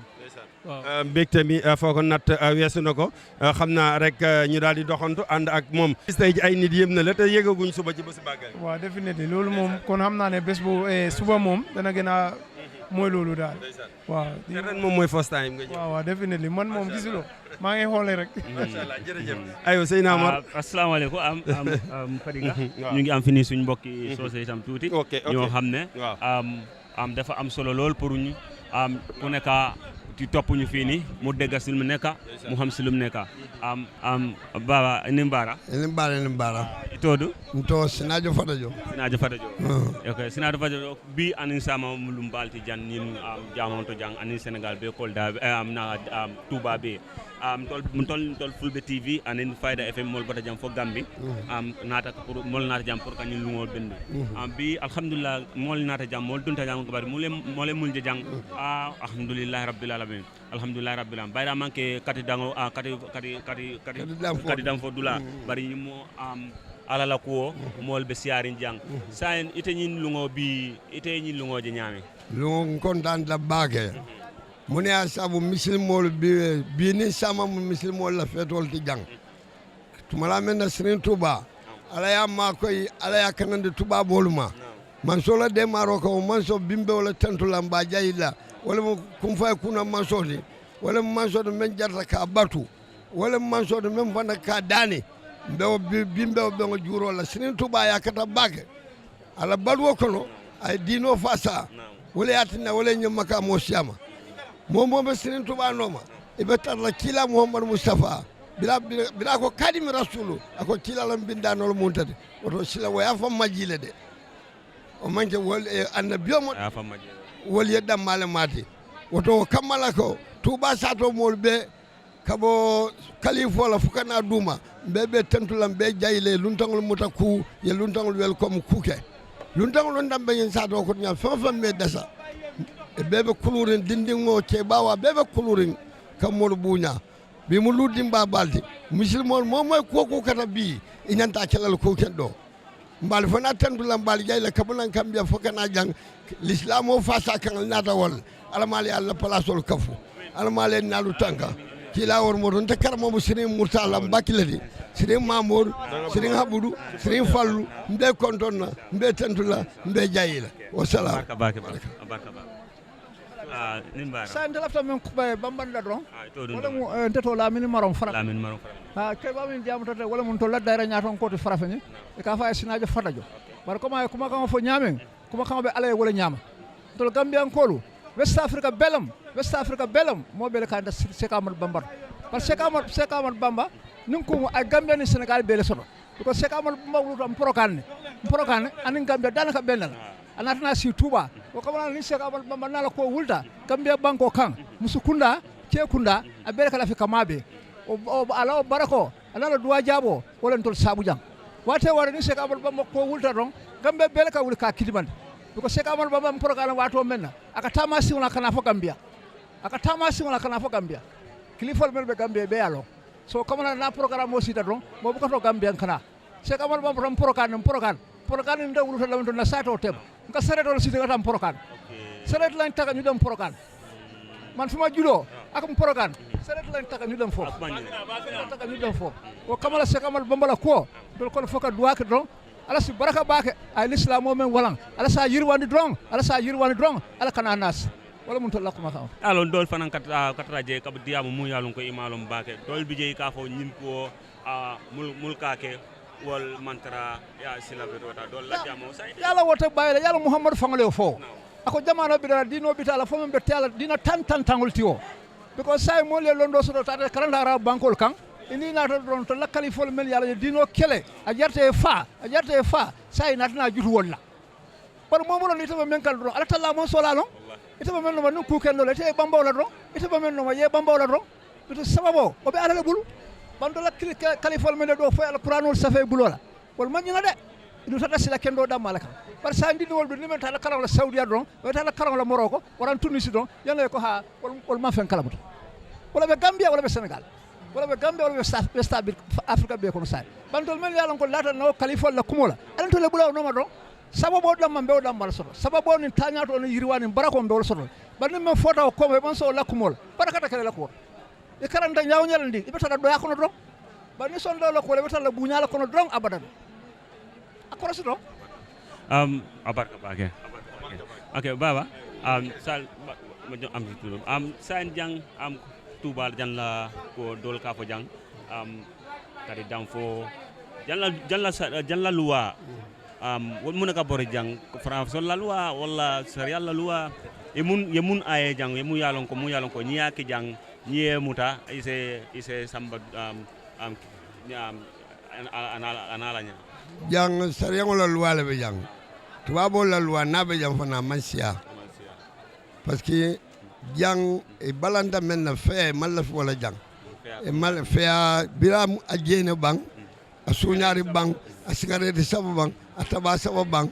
Waaw. Euh, mbégte mi, euh, foo ko natt, euh, weesu na ko. Euh, xam naa rek, euh, ñu daal di doxantu ànd ak moom. Gis tey ji ay nit yëm na la te yëgaguñ suba ci bésu màggal. Waaw, definitely. Loolu moom, kon xam naa ne bés bu, eh, suba moom dana gën a mooy loolu daal. Waaw. Te ren moom mooy first time nga ñëw. Waaw, waaw, definitely. Man moom gisuloo. Maa ngi xoolee rek. Macha Allah, jërëjëf. Aywa, Seyna Omar. Ah, asalaamaaleykum. Am, am, am, Fadiga. Waaw. Ñu ngi am fi nii suñ mbokki soose itam tuuti. Ok, ok. Ñoo xam ne, waaw, am, am, dafa am solo lool pour ñu, am, ku nekk di topp ñu fii nii, mu dégg si lu mu nekk, mu xam si lu mu nekk. Am, am, baba, ni mbara? Ni mbara, ni mbara. Itodu? Nto Sinajo Fadajo. Sinajo Fadajo. Hmm. Ok, Sinajo Fadajo, bi anin sama mulum balti jan nin, am, jamanto jang anin Senegal be Kolda, eh, am na, am, Touba be. Am, tol, tol, tol Fulbe T V, anin Fayda F M, mol bata jam fo Gambi. Hmm. Am, nata ko pour, mol nata jam pour kañum lungol bende. Hmm. Am, bi, alhamdulillah, mol nata jam, mol dunta jam ko bari, mole, mole mulje jang. Hmm. Ah, alhamdulillah rabbil alamin. Alhamdulillah rabbil alamin. Bayra manke kati dango, ah, kati, kati, kati, kati, kati danfo. Kati danfo dula. Mm. Bari ñimo, am, alala kuwo, mm, mol be siyarin jang. Mm. Sa en ite ñin lungo bi, ite ñin lungo je ñame. Lungo kon dan da bage. Mm. Mune a sabu misil mol bi, bi ni sama mu misil mol la fetol ti jang. Tumala men na Sirin Tuba, Ala y'a maa koy, Ala y'a kanandi Tuba boolu ma. Manso la deemaaroo ka, o manso bimbe wala tentu la, mba jayi la. Wala mo kun fay kuna manso di. Wala mo manso di men jarta ka batu. Wala mo manso di men fana ka dani. Mbe o bi-, bimbe o be ngo juuro la. Sirin Tuba y'a kata bake. Ala baluwo kono, a ye diinoo faasaa. Naam. Wo le ye a tinna, wo le ye ñiŋ makaamoo sii a ma. Moo moo be Sëriñ Tuubaa nooma, i be tara la kiilaa Muhammadu Mustafa. Bira, bira, bira ko Kaadimi Rasuulu, a ko kiilaa la mbindaanoo le mu nte ti. Woto sila wo ye a fo majii le de. O maŋ ke wolu, eh, annabiyo mo. A ye a fo majii le. Wolu ye dammaa le maati. Woto wo kamma la ko, Tuubaa saatoo moolu be ka bo kaliifoo la fo ka naa duuma, mbe be tentu la, mbe jayi le, luntaŋolu muta kuu, ye luntaŋolu welcome kuu ke. Luntaŋolu ndambe ñiŋ saatoo koto ñaa, feŋ wo feŋ mbe dasa. E bee be kuluuriŋ, dindiŋo, keebaawo, a bee be kuluuriŋ, ka moolu buuñaa. Bii mu luu dimbaa baalu ti. Misilimoolu, moo, moo ye kuwo kuu kata bii, i ñanta a ke la le kuu ke doo. Mbe ali fanaa tentu la, mbe ali jayi la, ka bo naŋ Kambiya fo ka naa jaŋ, lisilaamoo faasaa kaŋ, ali naata wo le la. Alla maa ali ye ali la palaasoolu kafu. Alla maa ali ye naalu tanka. Kiilaa wori moo to, nte karamoo mu Siriŋ Murtala Mbaki le ti. Siriŋ Maamudu, Siriŋ Habudu, Siriŋ Fallu, mbe kontoŋ na, mbe tentu la, mbe jayi la. Wa salaamu. Barka baake, barka, barka baake. Ah, niŋ baara. Saayiŋ nte lafita meŋ, eh, bambandi la doroŋ. Ah, to duŋ. Wo le mu, eh, nte to Laamini Maroŋ Fara. Laamini Maroŋ Fara. Ah, ke baa meŋ diyaamuta te, wo le mu ntolu la dayira ñaatonko ti Farafeŋ. I ka a fo a ye Sinaajo Fadajo. Bari komi a ye kumakaŋo fo ñaameŋ, kumakaŋo be Alla ye wo le ñaama. Ntolu Gambiyankoolu, West Africa bee lemu, West Africa bee lemu, moo bee le ka nte Seku Amadu Bamba to. Bari Seku Amadu, Seku Amadu Bamba, niŋ kuŋo, a ye Gambiya niŋ Senegaali bee le soto. Because Seku Amadu Bamba wuluta Mporokaani ne. Mporokaani ne, aniŋ Gambiya daanaka benn la. A naata naa sii Tuubaa. Wo kamma niŋ Seku Amadu Bamba naa la kuwo wulita Gambiya bankoo kaŋ, musu kundaa, kee kundaa, a bee le ka lafi ka maa bee. Wo, wo, a la wo barakoo, a la la duwaa jaaboo, wo le ntolu saabu jaŋ. Waati woo waati niŋ Seku Amadu Bamba kuwo wulita doroŋ, Gambiya bee le ka wuli ka a kidimandi. Because Seku Amadu Bamba Mporokaani waatoo meŋ na, a ka taamaa siŋo la ka naa fo Gambiya. A ka taamaa siŋo la ka naa fo Gambiya. Kilifoolu mennu be Gambiya, i bee ye a loŋ. So, kamma naa porogaraamoo siita doroŋ, moo buka too Gambiya n ka naa. Seku Amadu Bamba to Mporokaani, Mporokaani. Mporokaani nte wuluta le meŋ to, na saatoo teema. N ka sareetoo le siita n ka taa Mporokaani. Ok. Sareeti la n taka ñiŋ de Mporokaani. Man fo ma juloo, Akum progan. Seret lan taka nyudam fo. Akuma nyudam. Seret taka nyudam fo. O kamala se kamal bambala ko. Dol kono foka duwake don. Ala si baraka bake. Ay l'islam o men walan. Ala sa yirwani don. Ala sa yirwani don. Ala kana nas. Wala mun tolla kuma kan. Alon dol fanan kat ah, katara je kab diamu mu yalon ko imalon bake. Dol bije ka fo nyin ko ah, mul mulka ke wol mantara ya sila be tota dol la jamo sai. Yala wota bayla yala Muhammad fangale fo. Ako jamano bidara dino bitala fo men be tela dina tan tan tangol tiwo. Because sai mo le londo so ta karanta ara bankol kan. Ini na to don to lakkali fol men yala dino kele. A jarte fa, a jarte fa. Sai na tana jutu wala. Kono momo non itaba men kala don ala talla mon sola non. Itaba men no man ku ken do le te bamba wala don. Itaba men no ma ye bamba wala don. Ito sababo o be ala bulu. Bando la kali fol men do fo alquran wal safe bulola. Wal manjina de. Ino tata sila kendo da malaka. Par sa ndi wol do ni men tala kala wala saudi don. Wala tala kala wala moroko. Waran tunisi don. Yana ko ha wal ma fen kala buto. Wala be gambia wala be senegal. Wala be gambia wala be stabil afrika be kono sai. Bando men yalan ko lata no kalifol la kumola. Alan to le bulaw no ma don. Sababu o damma mbe o dammal soto sababu o nin tañato o nin yiriwani mbara ko mbe wol soto. Banni men fota o komo e ɓan so o lakkumol barakata kele lakkuwol. E karanta ñawñal ndi iɓe tata ɗoya kono to. Banni son ɗo lakkuwol eɓe talla buñala kono dron abadan. A korosi to. Um, a barka bake. Ok baba. Um, sal ma jo am tudo. Um, sa en jang am tubal jan la ko dol ka fo jang. Um, kadi dam fo jan la jan la luwa. Um, won mun ka bore jang français la luwa wala sariya la luwa. E mun ye mun aye jang ye mun yalon ko mun yalon ko niya ke jang niye muta ise ise samba. Um, um, um, anala nya. Jang sariya la luwa le be jang. Tubabo la luwa na be jang fana mansiya. Parce que jang e balanta men na fe malla fi wala jang. E mal fe a bira a jene bang. A suñari bang. A sigareti saba bang. A taba saba bang.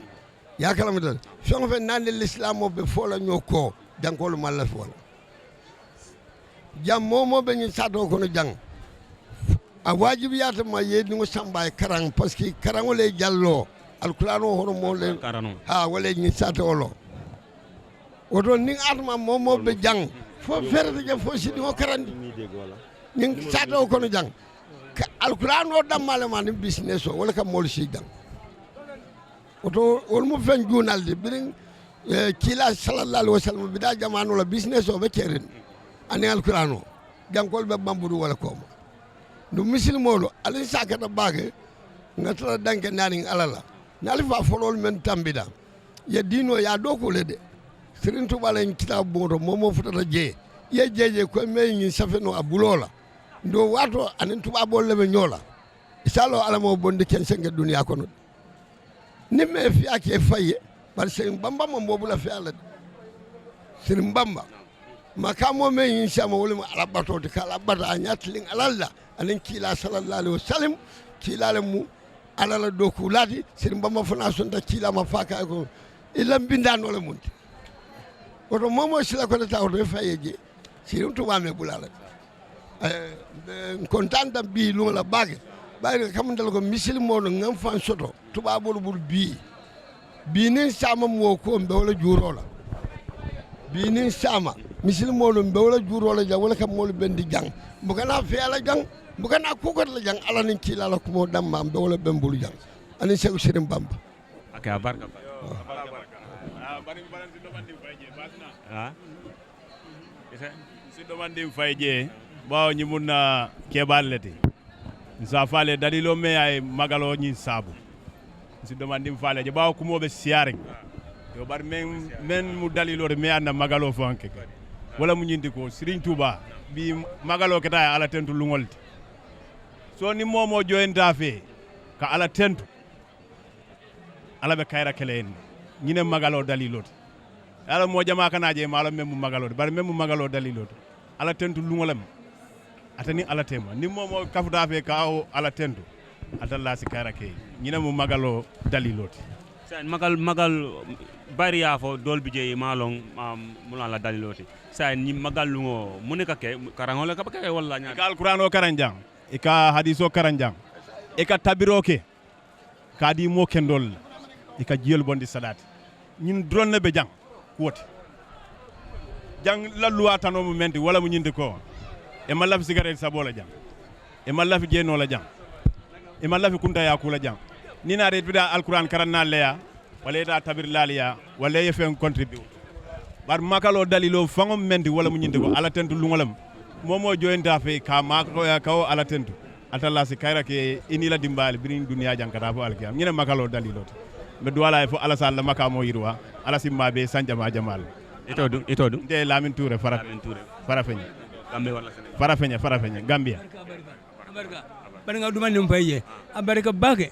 Ya kala mutan fen fen nande l'islam o be fola ñoko. Jankolu malla fi wala. Jam momo be ñin sato kono jang. A wajibiyata ma yediŋo samba e karaŋ parce que karaŋo le jallo. Alkurano hono mo le karano. Ha wala ñin sato olo. Woto niŋ atma momo be jaŋ fo ferete je fo sidiŋo karandi. Niŋ sato kono jaŋ. Alkurano dammale ma niŋ business o wala ka moolu si jaŋ. Woto wolu mu feŋ juunalde biriŋ. Kiila sallallahu alaihi wasallam bida jamano la business o be kerin. Ani alkurano jankol be bamburu wala koma. Ndu misilimoolu ali sakata baake. Nga tara danke naaniŋ alala ni ali fa folol men tambida. Ye diino ya dokule de. Sirin tubala en kitabu boto momo futata je. Ye jeje ko me ñin safeno a bulola. Ndo wato anin tubabol lebe ñola. Isalo alamo bondi ken senge duniya kono. Ni me fiya ke faye. Bari sirin bamba mo mobula fiya la. Sirin bamba. Makamo me yin sama wala ma alabbato de kala bata a ñatlin alalla. Anin kila sallallahu alaihi wasallam. Kila le mu alala doku lati sirin bamba fana sonta kila ma faka ko. Ilam bindano le munti. Woto momo sila ko ta woto faye je. Sirin tuba me bulala. Kontanta bi luŋo la baake. Bayri kamundal ko misilimo no ŋan fan soto tubabolu bulu bi. Bi niŋ sama mo ko mbe wala juuro la. Bi niŋ sama misilimo no mbe wala juuro la jaŋ wala kam molu bendi jaŋ. Mbu kana fe ala jaŋ. Mbu kana kukot la jaŋ ala niŋ kila la kumo damma mbe wala bembulu jaŋ. Ani segu sirin bamba. Ake a barka. Ah. Siɗɗo man ɗin fay je ɓawo ñimunna keɓal lete. Sa fale dalilo me ay magalo ñin sabu. Siɗɗo man ɗin fale je ɓawo kumoɓe siyarin. Yo bar men men mu dalilo me anna magalo fanke. Wala mu ñindi ko sirin tuba bi magalo keta ala tentu lungolti. So ni momo joyenta fe ka ala tentu. Ala ɓe kayra kele en ñinen magalo dalilode. Ala mo jama kana je malo men mu magalode bari men mu magalo dalilode. Ala tentu lungolem. Atani ala tema ni momo kafuta fe ka o ala tentu. Atalla si kayra ke ñinen mu magalo dalilode. Sen magal magal bari ya fo dolbi je malon. Mulan la dalilode sen ni magal lungo muneka ke karangole ka ke wala ñaan. Ka alquran o karanjang. E ka hadiso karanjang. E ka tabiro ke. Kadi mo kendol e ka jiyol bondi salati. Ñin dronne be jang kuwote. Jaŋ lalluwa tanoo mo menti wala mo ñinde ko. E ma lafi sigaret sabola jaŋ. E ma lafi jeenoola jaŋ. E ma lafi kunta yakula jaŋ. Ni na ret bida alquran karan na leya. Wala ita tabir laliya. Wala ye fen contribute. Bar makalo dalilo faŋo menti wala mo ñinde ko ala tentu luŋolam. Momo joyinta fe ka mako ya kawo ala tentu. Atalla si kayra ke ini la dimbali birin duniya jaŋ kata fo alkiyam. Ñine makalo dalilo. Mbe duwala fo ala sa la makamo yirwa. Ala simma be sanjama jamal. Ito du, ito du. Nde Lamin Touré fara. Lamin Touré. Farafeñe. Gambe wala Senegal. Farafeñe, farafeñe. Gambia. Abarka. Barka duma nim fayye. Abarka bake.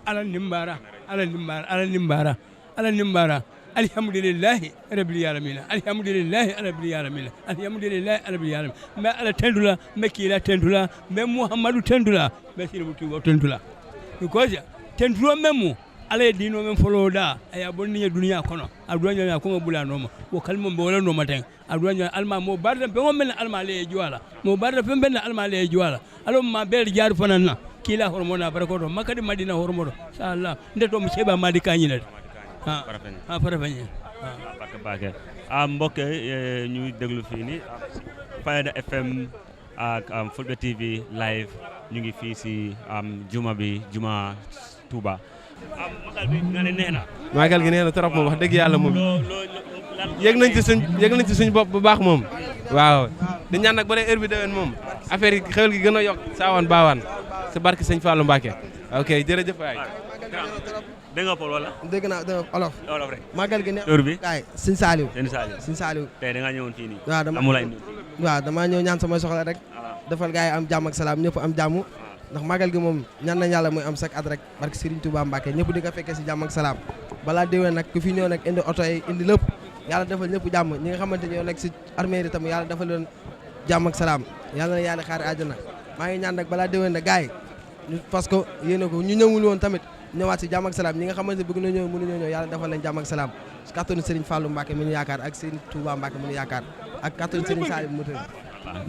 Ala nimbara. Ala nimbara. Ala nimbara. Ala nimbara. Alhamdulillahi rabbil alamina. Alhamdulillahi rabbil alamina. Alhamdulillahi rabbil alamina. Mbe ala tendula, mbe kila tendula, mbe Muhammadu tendula, mbe sinabu tugo tendula. Because tendula memu. Ala ye dino men folo da, aya bonni ya duniya kono. A duniya kono bulanoma. Wo kalmo mbe wala noma ten. Aduwa ñoo alma mo barda be mo men alma le juwala. Mo barda be men alma le juwala. Alo ma ber jar fanana. Kila hormona barkoto makadi madina hormodo. Inshallah. Nde to mo seba madi kanyina. Ha. Farafeñe. Ha farafeñe. Ha. Bake bake. Ah, mbokk yi, eh, ñuy déglu fii nii, ah, Fayda F M ak, am, Fulbe T V live. Ñu ngi fii si, am, juma bi, juma Touba. Am, magal bi nga ne neex na. Magal gi nee na trop moom, wax dëgg yàlla moom. Loo, loo, loo, lan yëg nañ ci suñ, yëg nañ ci suñ bopp bu baax moom. Waaw. Di ñaan nag ba dee heure bi déwén moom. Affaire yi xewal gi gën a yokk. Saawan baawaan. Si barke sëñ Fallou Mbacke. Ok, jërëjëf waay. Dégg nga Pël wala? Dégg naa, dégg naa olof. Olof rek. Magal gi ne Tur bi? Kaay, Sëñ Saaliw. Sëñ Saaliw. Sëñ Saaliw. Tey da ngaa ñëwoon fii nii. Waaw, dama Amu lay nuyu. Waaw, damaa ñëw ñaan samay soxla rek. Ah. Defal gars yi am jàmm ak salaam, ñëpp am jàmm. Ndax magal gi moom ñaan nañ yàlla muy am chaque at rek. Barke Serigne Touba Mbacke, ñëpp di ko fekkee si jàmm ak salaam. Balaa déwén nag, ku fi ñëw nag, indi oto yi, indi lépp. Yàlla defal ñëpp jàmm. Ñi nga xamante ñoo nekk si armée yi tam, yàlla defal leen jàmm ak salaam. Yàlla na yàlla xaar àjjana. Maa ngi ñaan nag balaa déwén nag, gars yi, ñu, parce que yéene ko, ñu ñëwul woon tamit, ñëwaat si jàmm ak salaam. Ñi nga xamante ne bëgg na ñëw, mënuñoo ñëw, yàlla defal leen jàmm ak salaam. Si kàttanu Serigne Fallou Mbacke mi ñu yaakaar ak Serigne Touba Mbacke mi ñu yaakaar ak kàttanu Serigne Salim mu tëdd.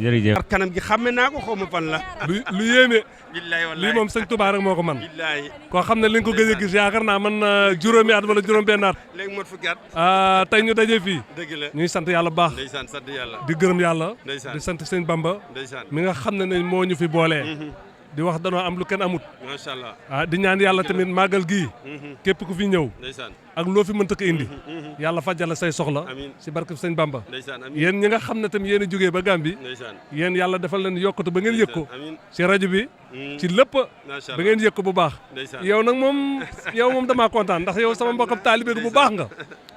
Jërëjëf. Xar kanam gi xàmme naa ko, xaw ma fan la. Lu, lu yéeme. Billaay wallaay. Lii moom sëñ Touba rek moo ko man. Billaay. Koo xam ne li nga ko gëj a gis, yaakaar naa man na juróomi at wala juróom benn at. Léegi mot fukki at. Ah, tey ñu daje fii. Dëgg la. Ñuy sant yàlla bu baax. Ndeysaan, sant yàlla. Di gërëm yàlla. Ndeysaan. Di sant sëñ Bamba. Ndeysaan. Mi nga xam ne ne moo ñu fi boole. Mhm. Di wax danoo am lu kenn amut. Macha Allah. Ah, di ñaan yàlla tamit màggal gii. Mhm. Képp ku fi ñëw. Ndeysaan. Ak loo fi mënta ko indi. Mhm, mhm. Yàlla fajal la say soxla. Amiin. Si barke sëñ Bamba. Ndeysaan, amiin. Yéen ñi nga xam ne tam yéen a jógee ba Gàmbi. Ndeysaan. Yéen yàlla defal leen yokkute ba ngeen yëg ko. Ndeysaan, amiin. Si rajo bi. Mm. Ci lépp. Macha Allah. Ba ngeen yëg ko bu baax. Ndeysaan. Yow nag moom, yow moom damaa kontaan ndax yow sama mbokkam taalibe bu baax nga.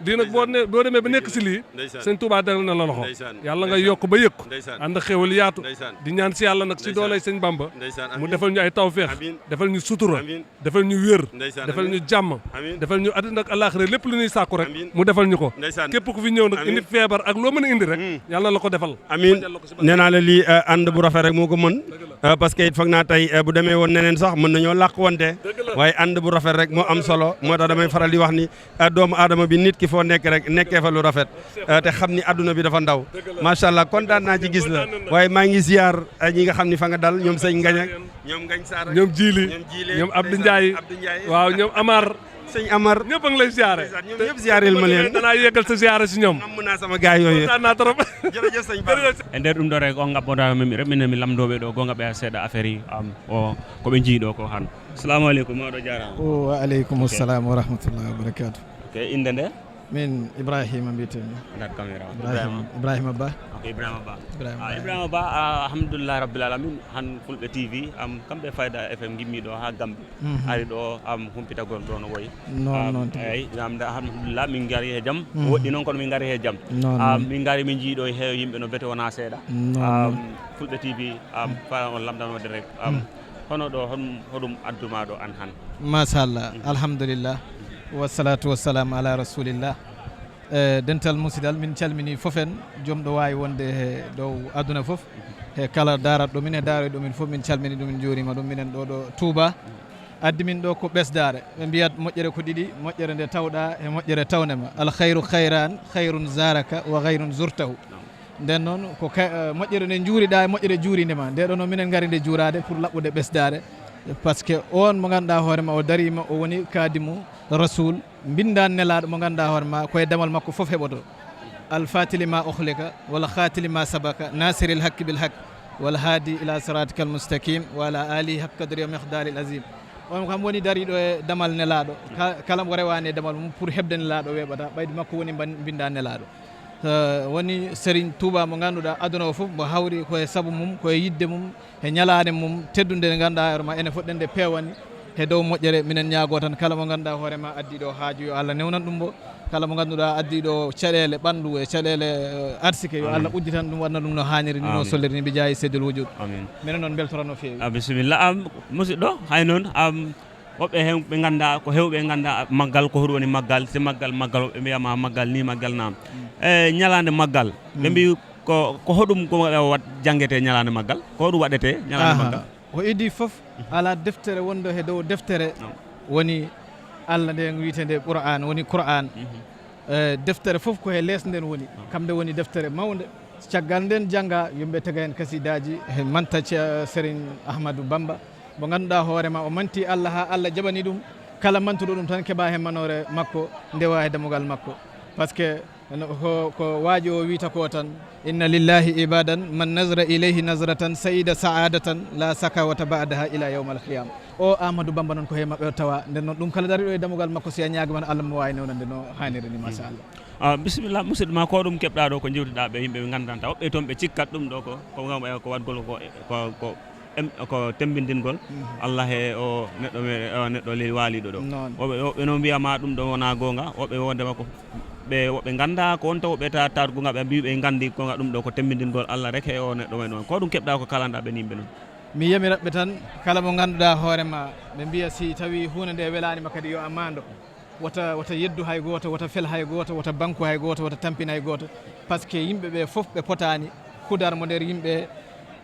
Lii nag boo ne, boo demee ba nekk si lii, ndeysaan. Sëñ Touba dal na la loxo. Ndeysaan. Yàlla nga yokk ba yëg ko. Ndeysaan. Ànd ak xéwal yaatu. Ndeysaan. Di ñaan si yàlla nag si dooley sëñ Bamba. Ndeysaan, amiin. Mu defal ñu ay tawféex. Amiin. Defal ñu sutura. Amiin. Defal ñu wér. Ndeysaan, defal ñu jàmm. Amiin. Defal ñu àddina ak àllaaxira lépp lu ñuy sàkku rek. Amiin. Mu defal ñu ko. Ndeysaan. Képp ku fi ñëw nag indi feebar ak loo mën a indi rek. Mm. Yàlla la ko defal. Amiin. Fajal la ko si barke. Nee naa la lii, euh, ànd bu rafet rek moo ko mën. Dëgg la. Euh, parce que it foog naa tey, euh, bu demee woon neneen sax mën nañoo làq wante. Dëgg la. Waaye ànd bu rafet rek moo am solo. Moo tax damay faral di wax ni, euh, doomu aadama bi nit ki foo nekk rek nekkee fa lu rafet. Euh, te xam ni àdduna bi dafa ndaw. Dëgg la. Macha Allah, kontaan naa ci gis la. Kontaan nañ la. Waaye maa ngi ziar, euh, ñi nga xam ni fa nga dal, ñoom sëñ Ngañ ak ñoom Ngañ Sarr ak ñoom Jili, ñoom Jili, ñoom Abdou ndeysaan, Ndiaye. Abdou Ndiaye. Waaw, ñoom Amar. Sëñ Amar. Ñëpp a ngi lay ziare. Ndeysaan, ñoom ñëpp ziareel ma leen. Danaa yeggal sa ziare si ñoom. Namm naa sama gaay yooyu. Kontaan naa trop. Jërëjëf sëñ Ba. Jërëjëf. E nder ɗum ɗo rek, on ngaɓɓoda min, min, min lamdoɓe ɗo, go ngaɓɓe seeɗa affaire yi, am, o, ko ɓe njii ɗo ko han. Assalamu aleykum, mawɗo jaaraama. O, wa aleykum salam wa rahmatullahi wa barakatuh. Ok, innde nde? Min Ibrahima mbiyetee mi. Nder caméra. Ibrahima, Ibrahima Ba. Ok, Ibrahima Ba. Ibrahima Ah, Ba. Ibrahima Ba, ah, alhamdulillahi rabbil alamin. Han Fulɓe T V, am, kamɓe Fayda F M ngimmi ɗo ha Gambie. Mhm. Ari ɗo, am, humpitagol ɗo no woyi. Non, Am, non, tigi. Eyyi, am, nda, alhamdulillah, min ngari he jam. Mhm. Woɗɗi noon kono min ngari he jam. Non, Am, non. Min ngari min njii ɗo he yimɓe no bete wona seeɗa. Non, Am, non. Fulɓe T V, am, faala on lamndanoode rek. Am, Mm. hono ɗo, hon-, hoɗum adduma ɗo an han? Machallah, Mhm. alhamdulillah. Wassalatu wassalamu ala rasulillah. E dental musidal, min calmini fof en, jom ɗo waawi wonde he dow aduna fof, he kala daarat ɗo min e daaroy ɗo min fof, min calmini ɗum, min njuurima ɗum. Minen ɗo, ɗo Touba, addi min ɗo ko ɓesdaare. Ɓe mbiyat moƴƴere ko ɗiɗi, moƴƴere nde tawɗa e moƴƴere tawnema. Al khayru khayran, khayrun zaraka wa khayrun zurtahu. Nden noon, ko ka-, eh, moƴƴere nde njuuriɗa e moƴƴere juurinde ma. Nde ɗo noon minen ngari nde juuraade pour laɓɓude ɓesdaare. Parce que on mo ngannduɗaa hoore ma, o dariima, o woni kaadimu Rasul, mbinndaan nelaaɗo mo ngannduɗaa hoore ma, ko e damal makko fof heɓoto. الفاتح لما أغلق والخاتم لما سبق ناصر الحق بالحق والهادي إلى صراطك المستقيم وعلى آله حق قدره ومقداره العظيم. On kam woni dariiɗo e damal nelaaɗo. Ka- kala mo rewaani e damal mum pour heɓde nelaaɗo weeɓata, ɓayde makko woni mban- mbinnda nelaaɗo. Eh, woni Serigne Touba mo ngannduɗaa aduna o fof mo hawri ko e sabu mum, ko e yidde mum, e ñalaande mum teddunde nde ngannduɗaa hoore ma ene fof ɗen nde peewani. He dow moƴƴere minen ñaagoo tan kala mo ngannduɗaa hoore ma addii ɗo haaju yo Allah newnan ɗum mo, kala mo ngannduɗaa addii ɗo caɗeele ɓanndu e caɗeele eh, arsike yo Allah udditan ɗum waɗna ɗum no haaniri ni no solliri ni bi jaayi seydil wujud. Amin. Minen noon mbeltoran no feewi. Ah, bisimilla. Am, musidɗo, hay noon, am, woɓɓe heen ɓe ngannda, ko heewɓe ngannda maggal, ko hoɗum woni maggal, si maggal, maggal, woɓɓe mbiyama maggal ni, maggal naam. E ñalaande maggal, ɓe mbi ko, ko hoɗum ko waɗ janngetee ñalaande maggal? Ko hoɗum waɗetee ñalaande Aha. maggal? O idii fof, alaa deftere wonde he dow deftere woni Allah nde wiyetee nde Qur'an, woni Qur'an. Eh, deftere fof ko he lees nden woni. Kam nde woni deftere mawnde. Caggal nden jannga, yimɓe tega heen kasidaaji, he manta ce- Serigne Ahmadou Bamba. Mo ngannduɗaa hoore ma, o manti Allah haa Allah jaɓani ɗum. Kala mantuɗo ɗum tan keɓa heen manoore makko, ndewa he dammugal makko. Parce que no- ko, ko waajo o wiyta ko tan, inna lillahi ibadan man nazara ilayhi nazratan saida saadatan la sakawata ba'daha ila yawmal qiyama. O Amadou Bamba noon ko he maɓɓe o tawa. Nden noon ɗum kala dariɗo e dammugal makko si a ñaagima Allah mo waawi newnande no haaniri ni, machallah. Ah, bisimilla, musidɗo ma, ko ɗum keɓɗa ɗo, ko jewtiɗa ɓe yimɓe ɓe ngandanta. Woɓɓe toon ɓe cikkat ɗum ɗo ko, ko ngam ɓe ko waɗgol ko, ko, ko, em, ko temmbindingol Allah e o neɗɗo me-, o neɗɗo ley waaliɗo ɗo. Noon. Woɓɓe, woɓɓe noon mbiyama ɗum ɗo wona goonga, woɓɓe wondema ko ɓe, woɓɓe ngannda ko on taw ɓe ta-, taat goonga, ɓe mbi ɓe nganndi goonga ɗum ɗo ko temmbindingol Allah rek e o neɗɗo men on. Ko ɗum keɓɗa ko kalanɗa ɓen yimɓe noon? Mi yamirat ɓe tan, kala mo ngannduɗaa hoore ma, ɓe mbiya si tawi huunde nde welaani ma kadi yo a maando. Wota, wota yeddu hay gooto, wota fel hay gooto, wota banku hay gooto, wota tampin hay gooto. Parce que yimɓe ɓe fof ɓe potaani kudar mo nder yimɓe.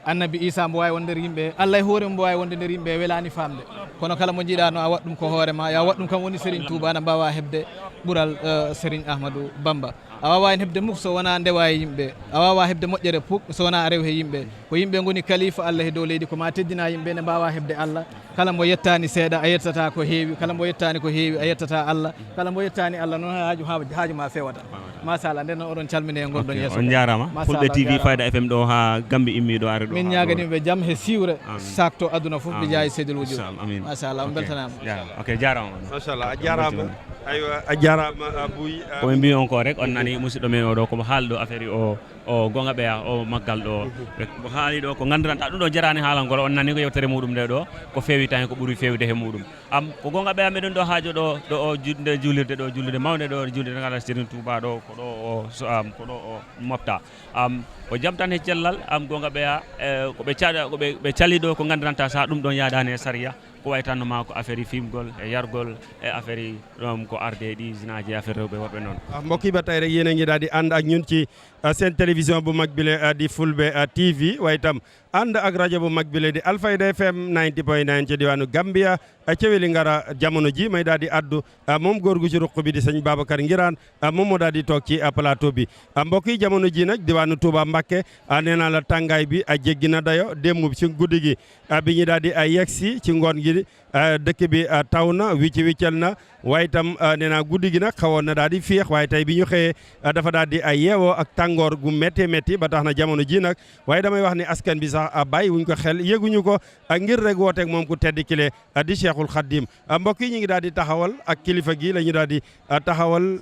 Annabi Isa mbo waawi wonde nder yimɓe, Allah e hoore mum mbo waawi wonde nder yimɓe, welaani faamde. Kono kala mo njiɗa no a waɗ ɗum ko hoore ma, yo a waɗ ɗum kam woni Serigne Touba, na mbaawa heɓde ɓural eh, Serigne Ahmadou Bamba. A waawaa heen heɓde muk so wonaa ndewa e yimɓe. A waawaa heɓde moƴƴere puk so wonaa a rew he yimɓe. Ko yimɓe ngoni kalifa Allah he dow leydi, ko ma teddina yimɓe ne mbaawa heɓde Allah. Kala mbo yettaani seeɗa, a yettata ko heewi. Kala mbo yettaani ko heewi, a yettata Allah. Kala mbo yettaani Allah noon, haaju, haaju, haaju ma fewata. Machallah, nden noon oɗon calmine e ngonɗon Ok, yeeso on kadi. Njaaraama. Machallah, Fulɓe T V njaaraama. Fayda F M ɗo haa Gambi immi ɗo ari ɗo. Min haa ñaaganii ɗo. Ɓe jam he siwre Amin. Sakto aduna fof ɓe Amin. Jaayi seydil wujud. Inchallah, amin. Machallah, on Ok. Beltanaama. Jaaraama. Ok, jaaraama. Machallah, a jaaraama. Aywa, a jaaraama, a Buy, a Ko ɓe mbi on ko rek, on nani musidɗo men o ɗo, ko mo haali ɗo affaire o, o gonga ɓeya, o maggal ɗo. Ɓe ko haali ɗo, ko nganndiranta ɗum ɗo jaraani haalangol, on nani ko yewtere muɗum nde ɗo, ko feewi tan ko ɓuri feewde he muɗum. Am, ko gonga ɓeya meɗen ɗo haajo ɗo, ɗo o ju-, nde juulirde ɗo, juulirde mawnde ɗo, juulirde ngala Serigne Touba ɗo, ko ɗo o, so, am, ko ɗo o mofta. Am, o jam tan he cellal, am, gonga ɓeya, e, ko ɓe caɗa, ko ɓe, ɓe cali ɗo, ko nganndiranta sa ɗum ɗon yaadaani e sariya. Ko wayi tan no ma ko affaire yi fimgol e yargol e affaire yi ɗum ko arde e ɗi zinaaji e affaire rewɓe worɓe noon. Ah, mbokk yi ba tey rek yéen a ngi daal di ànd ak ñun ci ah, seen télévision bu mag bile ah, di Fulbe ah, T V, waaye itam ànd ak rajo bu mag bile di Alfayda F M ninety point nine ci diwaanu Gambia ah, ca Weli Ngara. Jamono ji may daal di addu ah, moom góor gu ci ruq bi di sëñ Babacar Ngiraan ah, moom moo daal di toog ci ah, plateau bi. Ah, mbokk yi, jamono ji nag diwaanu Touba Mbakke ah, nee naa la tàngaay bi ah, jéggi na dayo. Démb ci guddi gi ah, bi ñu daal di ah, yegsi ci ngoon gi ah, dëkk bi ah, taw na, wicci wiccal na, waaye itam ah, nee naa guddi gi nag xawoon na daal di féex, waaye tey bi ñu xëyee ah, dafa daal di ah, yeewoo ak tàngoor gu méttee métti. Ba tax na jamono ji nag, waaye damay wax ni askan bi sax ah, bàyyi wuñ ko xel, yëguñu ko ah, ngir rek wooteeg moom ku tedd kile ah, di Cheikhul Khadim. Ah, mbokk yi, ñu ngi daal di taxawal ak kilifa gi la ñu daal di ah, taxawal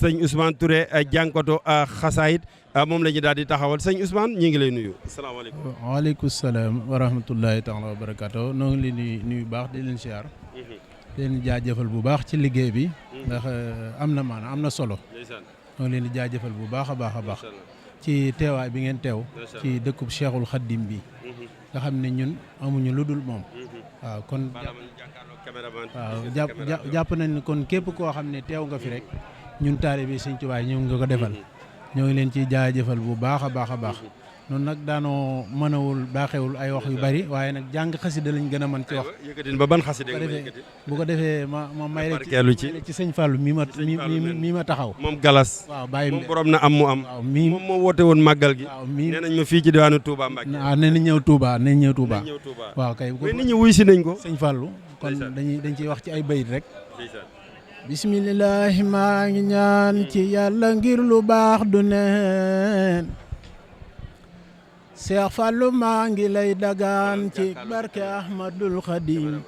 sëñ Ousmane Touré ah, jànkoto ah, xasaayit ah, moom la ñu daal di taxawal. Sëñ Ousmane, ñu ngi lay nuyu. Asalaamaaleykum. Waaleykum salaam wa rahmatullahi taala wa barakaatu. Noo ngi leen di nuyu baax, di leen siyaar, di leen jaajëfal bu baax ci liggéey bi. Ndax eh, am na maana, am na solo. Ndeysaan. Noo ngi leen di jaajëfal bu baax a baax a baax Macha Allah. Ci teewaay bi ngeen teew Macha Allah. Ci dëkkub Cheikhul Khadim bi. Nga xam ne ñun amuñu lu dul moom. Waaw, kon Bala ma ñu jàkkaarloo caméraman bi, waaw, gis nga jàpp caméra jàpp bi. Jàpp nañ ne kon képp koo xam ne teew nga fi rek, ñun taalibe Sëñ Tuubaa yi ñu ngi ko defal. Ñoo ngi leen ciy jaajëfal bu baax a baax a baax. Noonu nag daanoo mënawul baaxewul ay wax yu bari, waaye nag jàng xasida lañ gën a mën ci wax. Aywa, yëkkatin ba ban xasida Bu ko nga ma defee, yëkkati? Bu ko defee ma, ma may la ci, Barkeelu ci. May la ci sëñ Fallou mi ma, Ci sëñ mi, Fallou mi, men. Mi ma taxaw. Moom Galas. Waaw, bàyyi Moom mu borom na am mu am. Waaw, mii. Moom moo woote woon màggal gi. Waaw, mii. Nee nañ ma fii ci diwaanu Touba Mbacké. Ah, nee na ñëw Touba, nee na ñëw Touba. Nañ ñëw Touba. Waaw, kay. Mais nit ñi wuy si nañ ko. Sëñ Fallou, kon Ndeysaan. Dañuy, dañ ciy wax ci ay bayit rek. Ndeysaan. Bismillaahi, maa ngi ñaan ci Yàlla ngir lu baax du neen. Seex Fallu, maa ngi lay dagaan ci barke Ahmadul Xadim.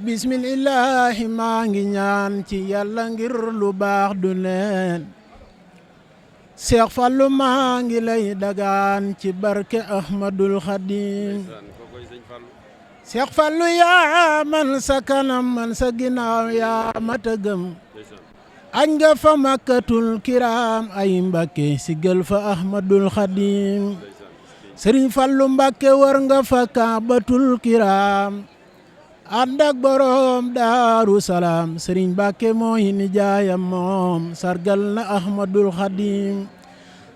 Bismillaahi, maa ngi ñaan ci Yàlla ngir lu baax du neen. Seex Fallu, maa ngi lay dagaan ci barke Ahmadul Xadim. Seex Fallu, yaa man sa kanam, man sa ginnaaw, yaa mat a gëm. Añ nga fa Makkatul Kiram, ay Mbàkke, siggal fa Ahmadul Xadim. Sëriñ Fallu Mbàkke, war nga fa Kaabatul Kiram. Ànd ak borom Daaru Salaam, Sëriñ Mbàkke mooy nijaayam moom, sargal na Ahmadul Xadim.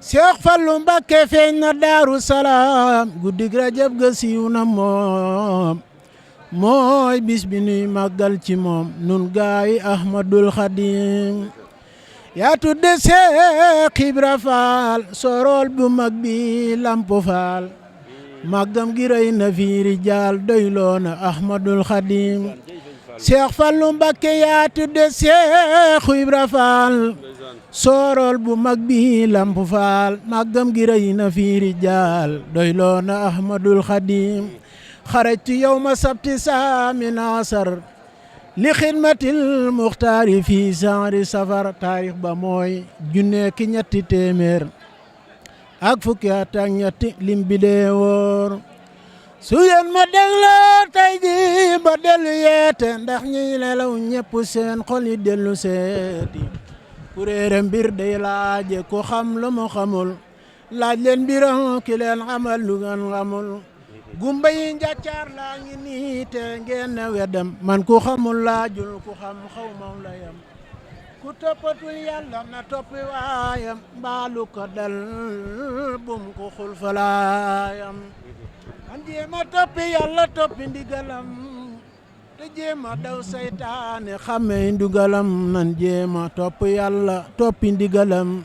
Seex Fallu Mbàkke feeñ na Daaru Salaam, guddig Rajab ga siiw na moom. Mooy bis bi nuy màggal ci moom, nun gaayi Ahmadul Xadim. Yaa tudde Seex Ibra Faal, sorol bu mag bi Lamp Faal. Màggam gi rëy na fi rijaal, doyloo na Ahmadul Xadim. Seex Fallu Mbàkke, yaa tudde Seex Ibra Faal, sorol bu mag bi Lamp Faal. Màggam gi rëy na fi rijaal, doyloo na Ahmadul Xadim. Xarajtu yawma sabti saamin asar li xidmatil muxtaari fi sahri safar. Taarix ba mooy junne ki ñetti téeméer ak fukki at ak ñetti, lim bi dee wóor. Su ngeen ma dégloo tey ji ba dellu yeete, ndax ñiy nelaw ñépp seen xol yi dellu seeti. Ku réere mbir day laaje ku xam lu mu xamul. Laaj leen mbiram ki leen xamal lu ngeen xamul. Gumba yi njàccaar laa ngi nii te ngeen ne wedam. Man ku xamul laajul ku xam, xaw ma la yam. Ku toppatul Yàlla na toppi waayam, mbaalu ko dal bum ko xul falaayam. Nan jéem a toppi Yàlla, toppi ndigalam, te jéem a daw saytaane, xamee ndugalam. Nan jéem a topp Yàlla, toppi ndigalam,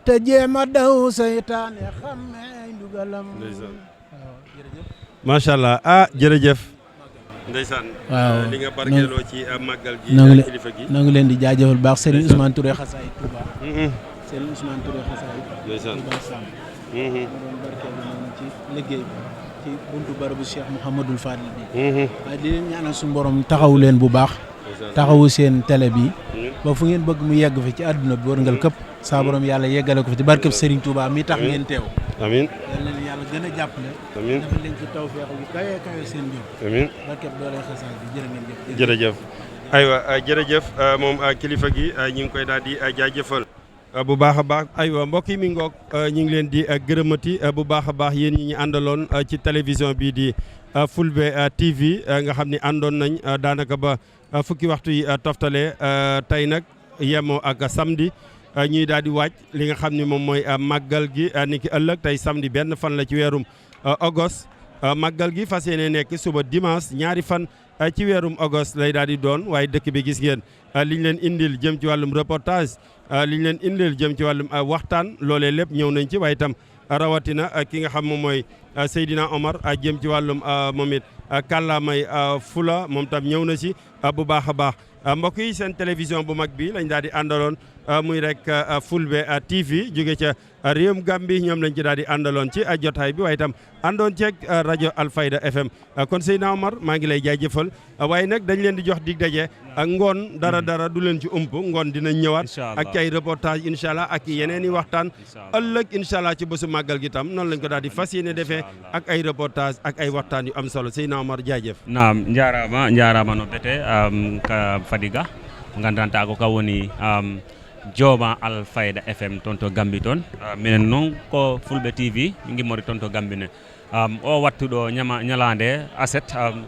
te jéem a daw saytaane, xamee ndugalam. Ndeysaan. Waaw, jërëjëf. Macha Allah. Ah, jërëjëf. Ndeysaan. Waaw. Eh, li nga barkeeloo ci, eh, màggal gi, noo ngi eh, le-, kilifa gi. Noo ngi leen di jaajëfal baax, Serigne Ndeysaan. Ousmane Touré Xasaay Touba. Mhm. Serigne Ousmane Touré Xasaay Ndeysaan. Touba Sam. Mhm. Moo doon barkeelu noonu ci liggéey bi, ci buntu barabu Cheikh Mouhamadul Fadil bi. Mhm. Waaye di leen ñaanal suñu borom taxawu leen bu baax. Ndeysaan. Taxawu seen télé bi. Mhm. Ba fu ngeen bëgg mu yegg fi ci àdduna bi wërngal Mhm. këpp. Saa borom Yàlla yeggale ko fi ci barkeb Serigne Touba mi tax Amiin. Ngeen teew. Amiin. Yal na leen Yàlla gën a jàppale. Amiin. Defal leen ci tawfeex yu kawe kawe seen jëm. Amiin. Barkeb doole xasaay bi, jërë ngeen jëf. Jërëjëf. Aywa, ah, jërëjëf, ah, moom, ah, kilifa gi, ah, ñu ngi koy daal di, ah, jaajëfal, ah, bu baax a baax. Aywa, mbokk yi, mi ngoog, ah, ñu ngi leen di, ah, gërëmati, ah, bu baax a baax, yéen ñi ñu àndaloon, ah, ci télévision bii di, ah, Fulbe, ah, T V, ah, nga xam ni àndoon nañ, ah, daanaka ba, ah, fukki waxtu yi, ah, toftale, ah, tey nag yemoo ak samedi, ah, ñuy daal di waaj li nga xam ni moom mooy, ah, màggal gi, ah, ni ki ëllëg. Tey samedi benn fan la ci weerum, ah, ogos. Ah, màggal gi fas yéene nekk suba dimanche ñaari fan, ah, ci weerum ogos lay daal di doon. Waaye dëkk bi gis ngeen, ah, liñ leen indil jëm ci wàllum reportage, ah, liñ leen indil jëm ci wàllum, ah, waxtaan, loolee lépp ñëw nañ ci. Waaye itam, ah, rawatina, ah, ki nga xam moom mooy, ah, Seydina Omar, ah, jëm ci wàllum, ah, moom it, ah, kàllaamay, ah, Fula, moom tam ñëw na ci, ah, bu baax a baax. Ah, mbokk yi, seen télévision bu mag bi lañ daal di àndaloon, ah, muy rek, ah, Fulbe, ah, T V, jóge ca, ah, réewum Gambie, ñoom lañ ci daal di àndaloon ci, ah, jotaay bi, waaye itam àndoon ceeg, ah, rajo Alfayda F M. Ah, kon Seydina Omar, maa ngi lay jaajëfal. Ah, waaye nag dañ leen di jox dig daje ak ngoon, dara, dara du leen ci ump. Ngoon dinañ ñëwaat Incha Allah. Ak ci ay reportage, incha Allah, ak yeneen i waxtaan. Incha Allah. Ëllëg, incha Allah, ci bésu màggal gi tam, noonu lañ ko daal di fas yéene defee Incha Allah. Ak ay reportage, ak ay waxtaan yu am solo. Seydina Omar, jaajëf. Naam, njaaraama, njaaraama no bete, um, ka Fadiga, ngandanta ko ka woni, um, jooma Alfayda F M toon to Gambi toon. Uh, minen noon ko Fulɓe T V, min ngimmori toon to Gambi ne. Um, o wattu ɗo ñama-, ñalaande aset, um,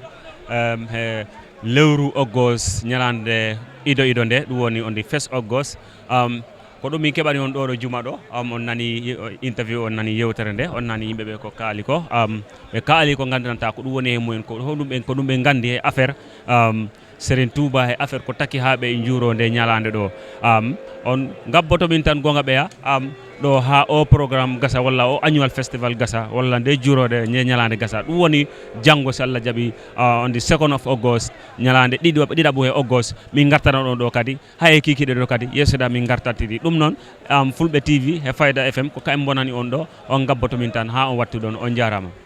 um, he lewru oggoos, ñalaande ido ido nde, ɗum woni on the first oggoos. Um, ko ɗum min keɓani on ɗo ɗo juma ɗo, um, on nani ye-, interview, on nani yewtere nde, on nani yimɓe ɓe ko kaali ko. Um, ɓe kaali ko nganndantaa ko ɗum woni e mumen, ko honɗum ɓe, ko ɗum ɓe nganndi e affaire, um, Serigne Touba e affaire ko takki haa ɓe njuuro nde ñalaande ɗo. Um, on ngabboto min tan gonga ɓeya, um, ɗo ha o programme gasa walla o annual festival gasa walla nde juurooɗe nde ñalaande gasa. Ɗum woni janngo, so Allah jaɓi, uh, on the second of August, ñalaande ɗiɗo- ɗiɗaɓo e August, min ngartana ɗon ɗo kadi, hay e kiikiiɗe ɗo kadi, yeeso da min ngartattidi. Ɗum noon, um, Fulɓe T V e Fayda F M ko kayen mbonani on ɗo, on ngabboto min tan ha on wattu ɗon. On njaaraama.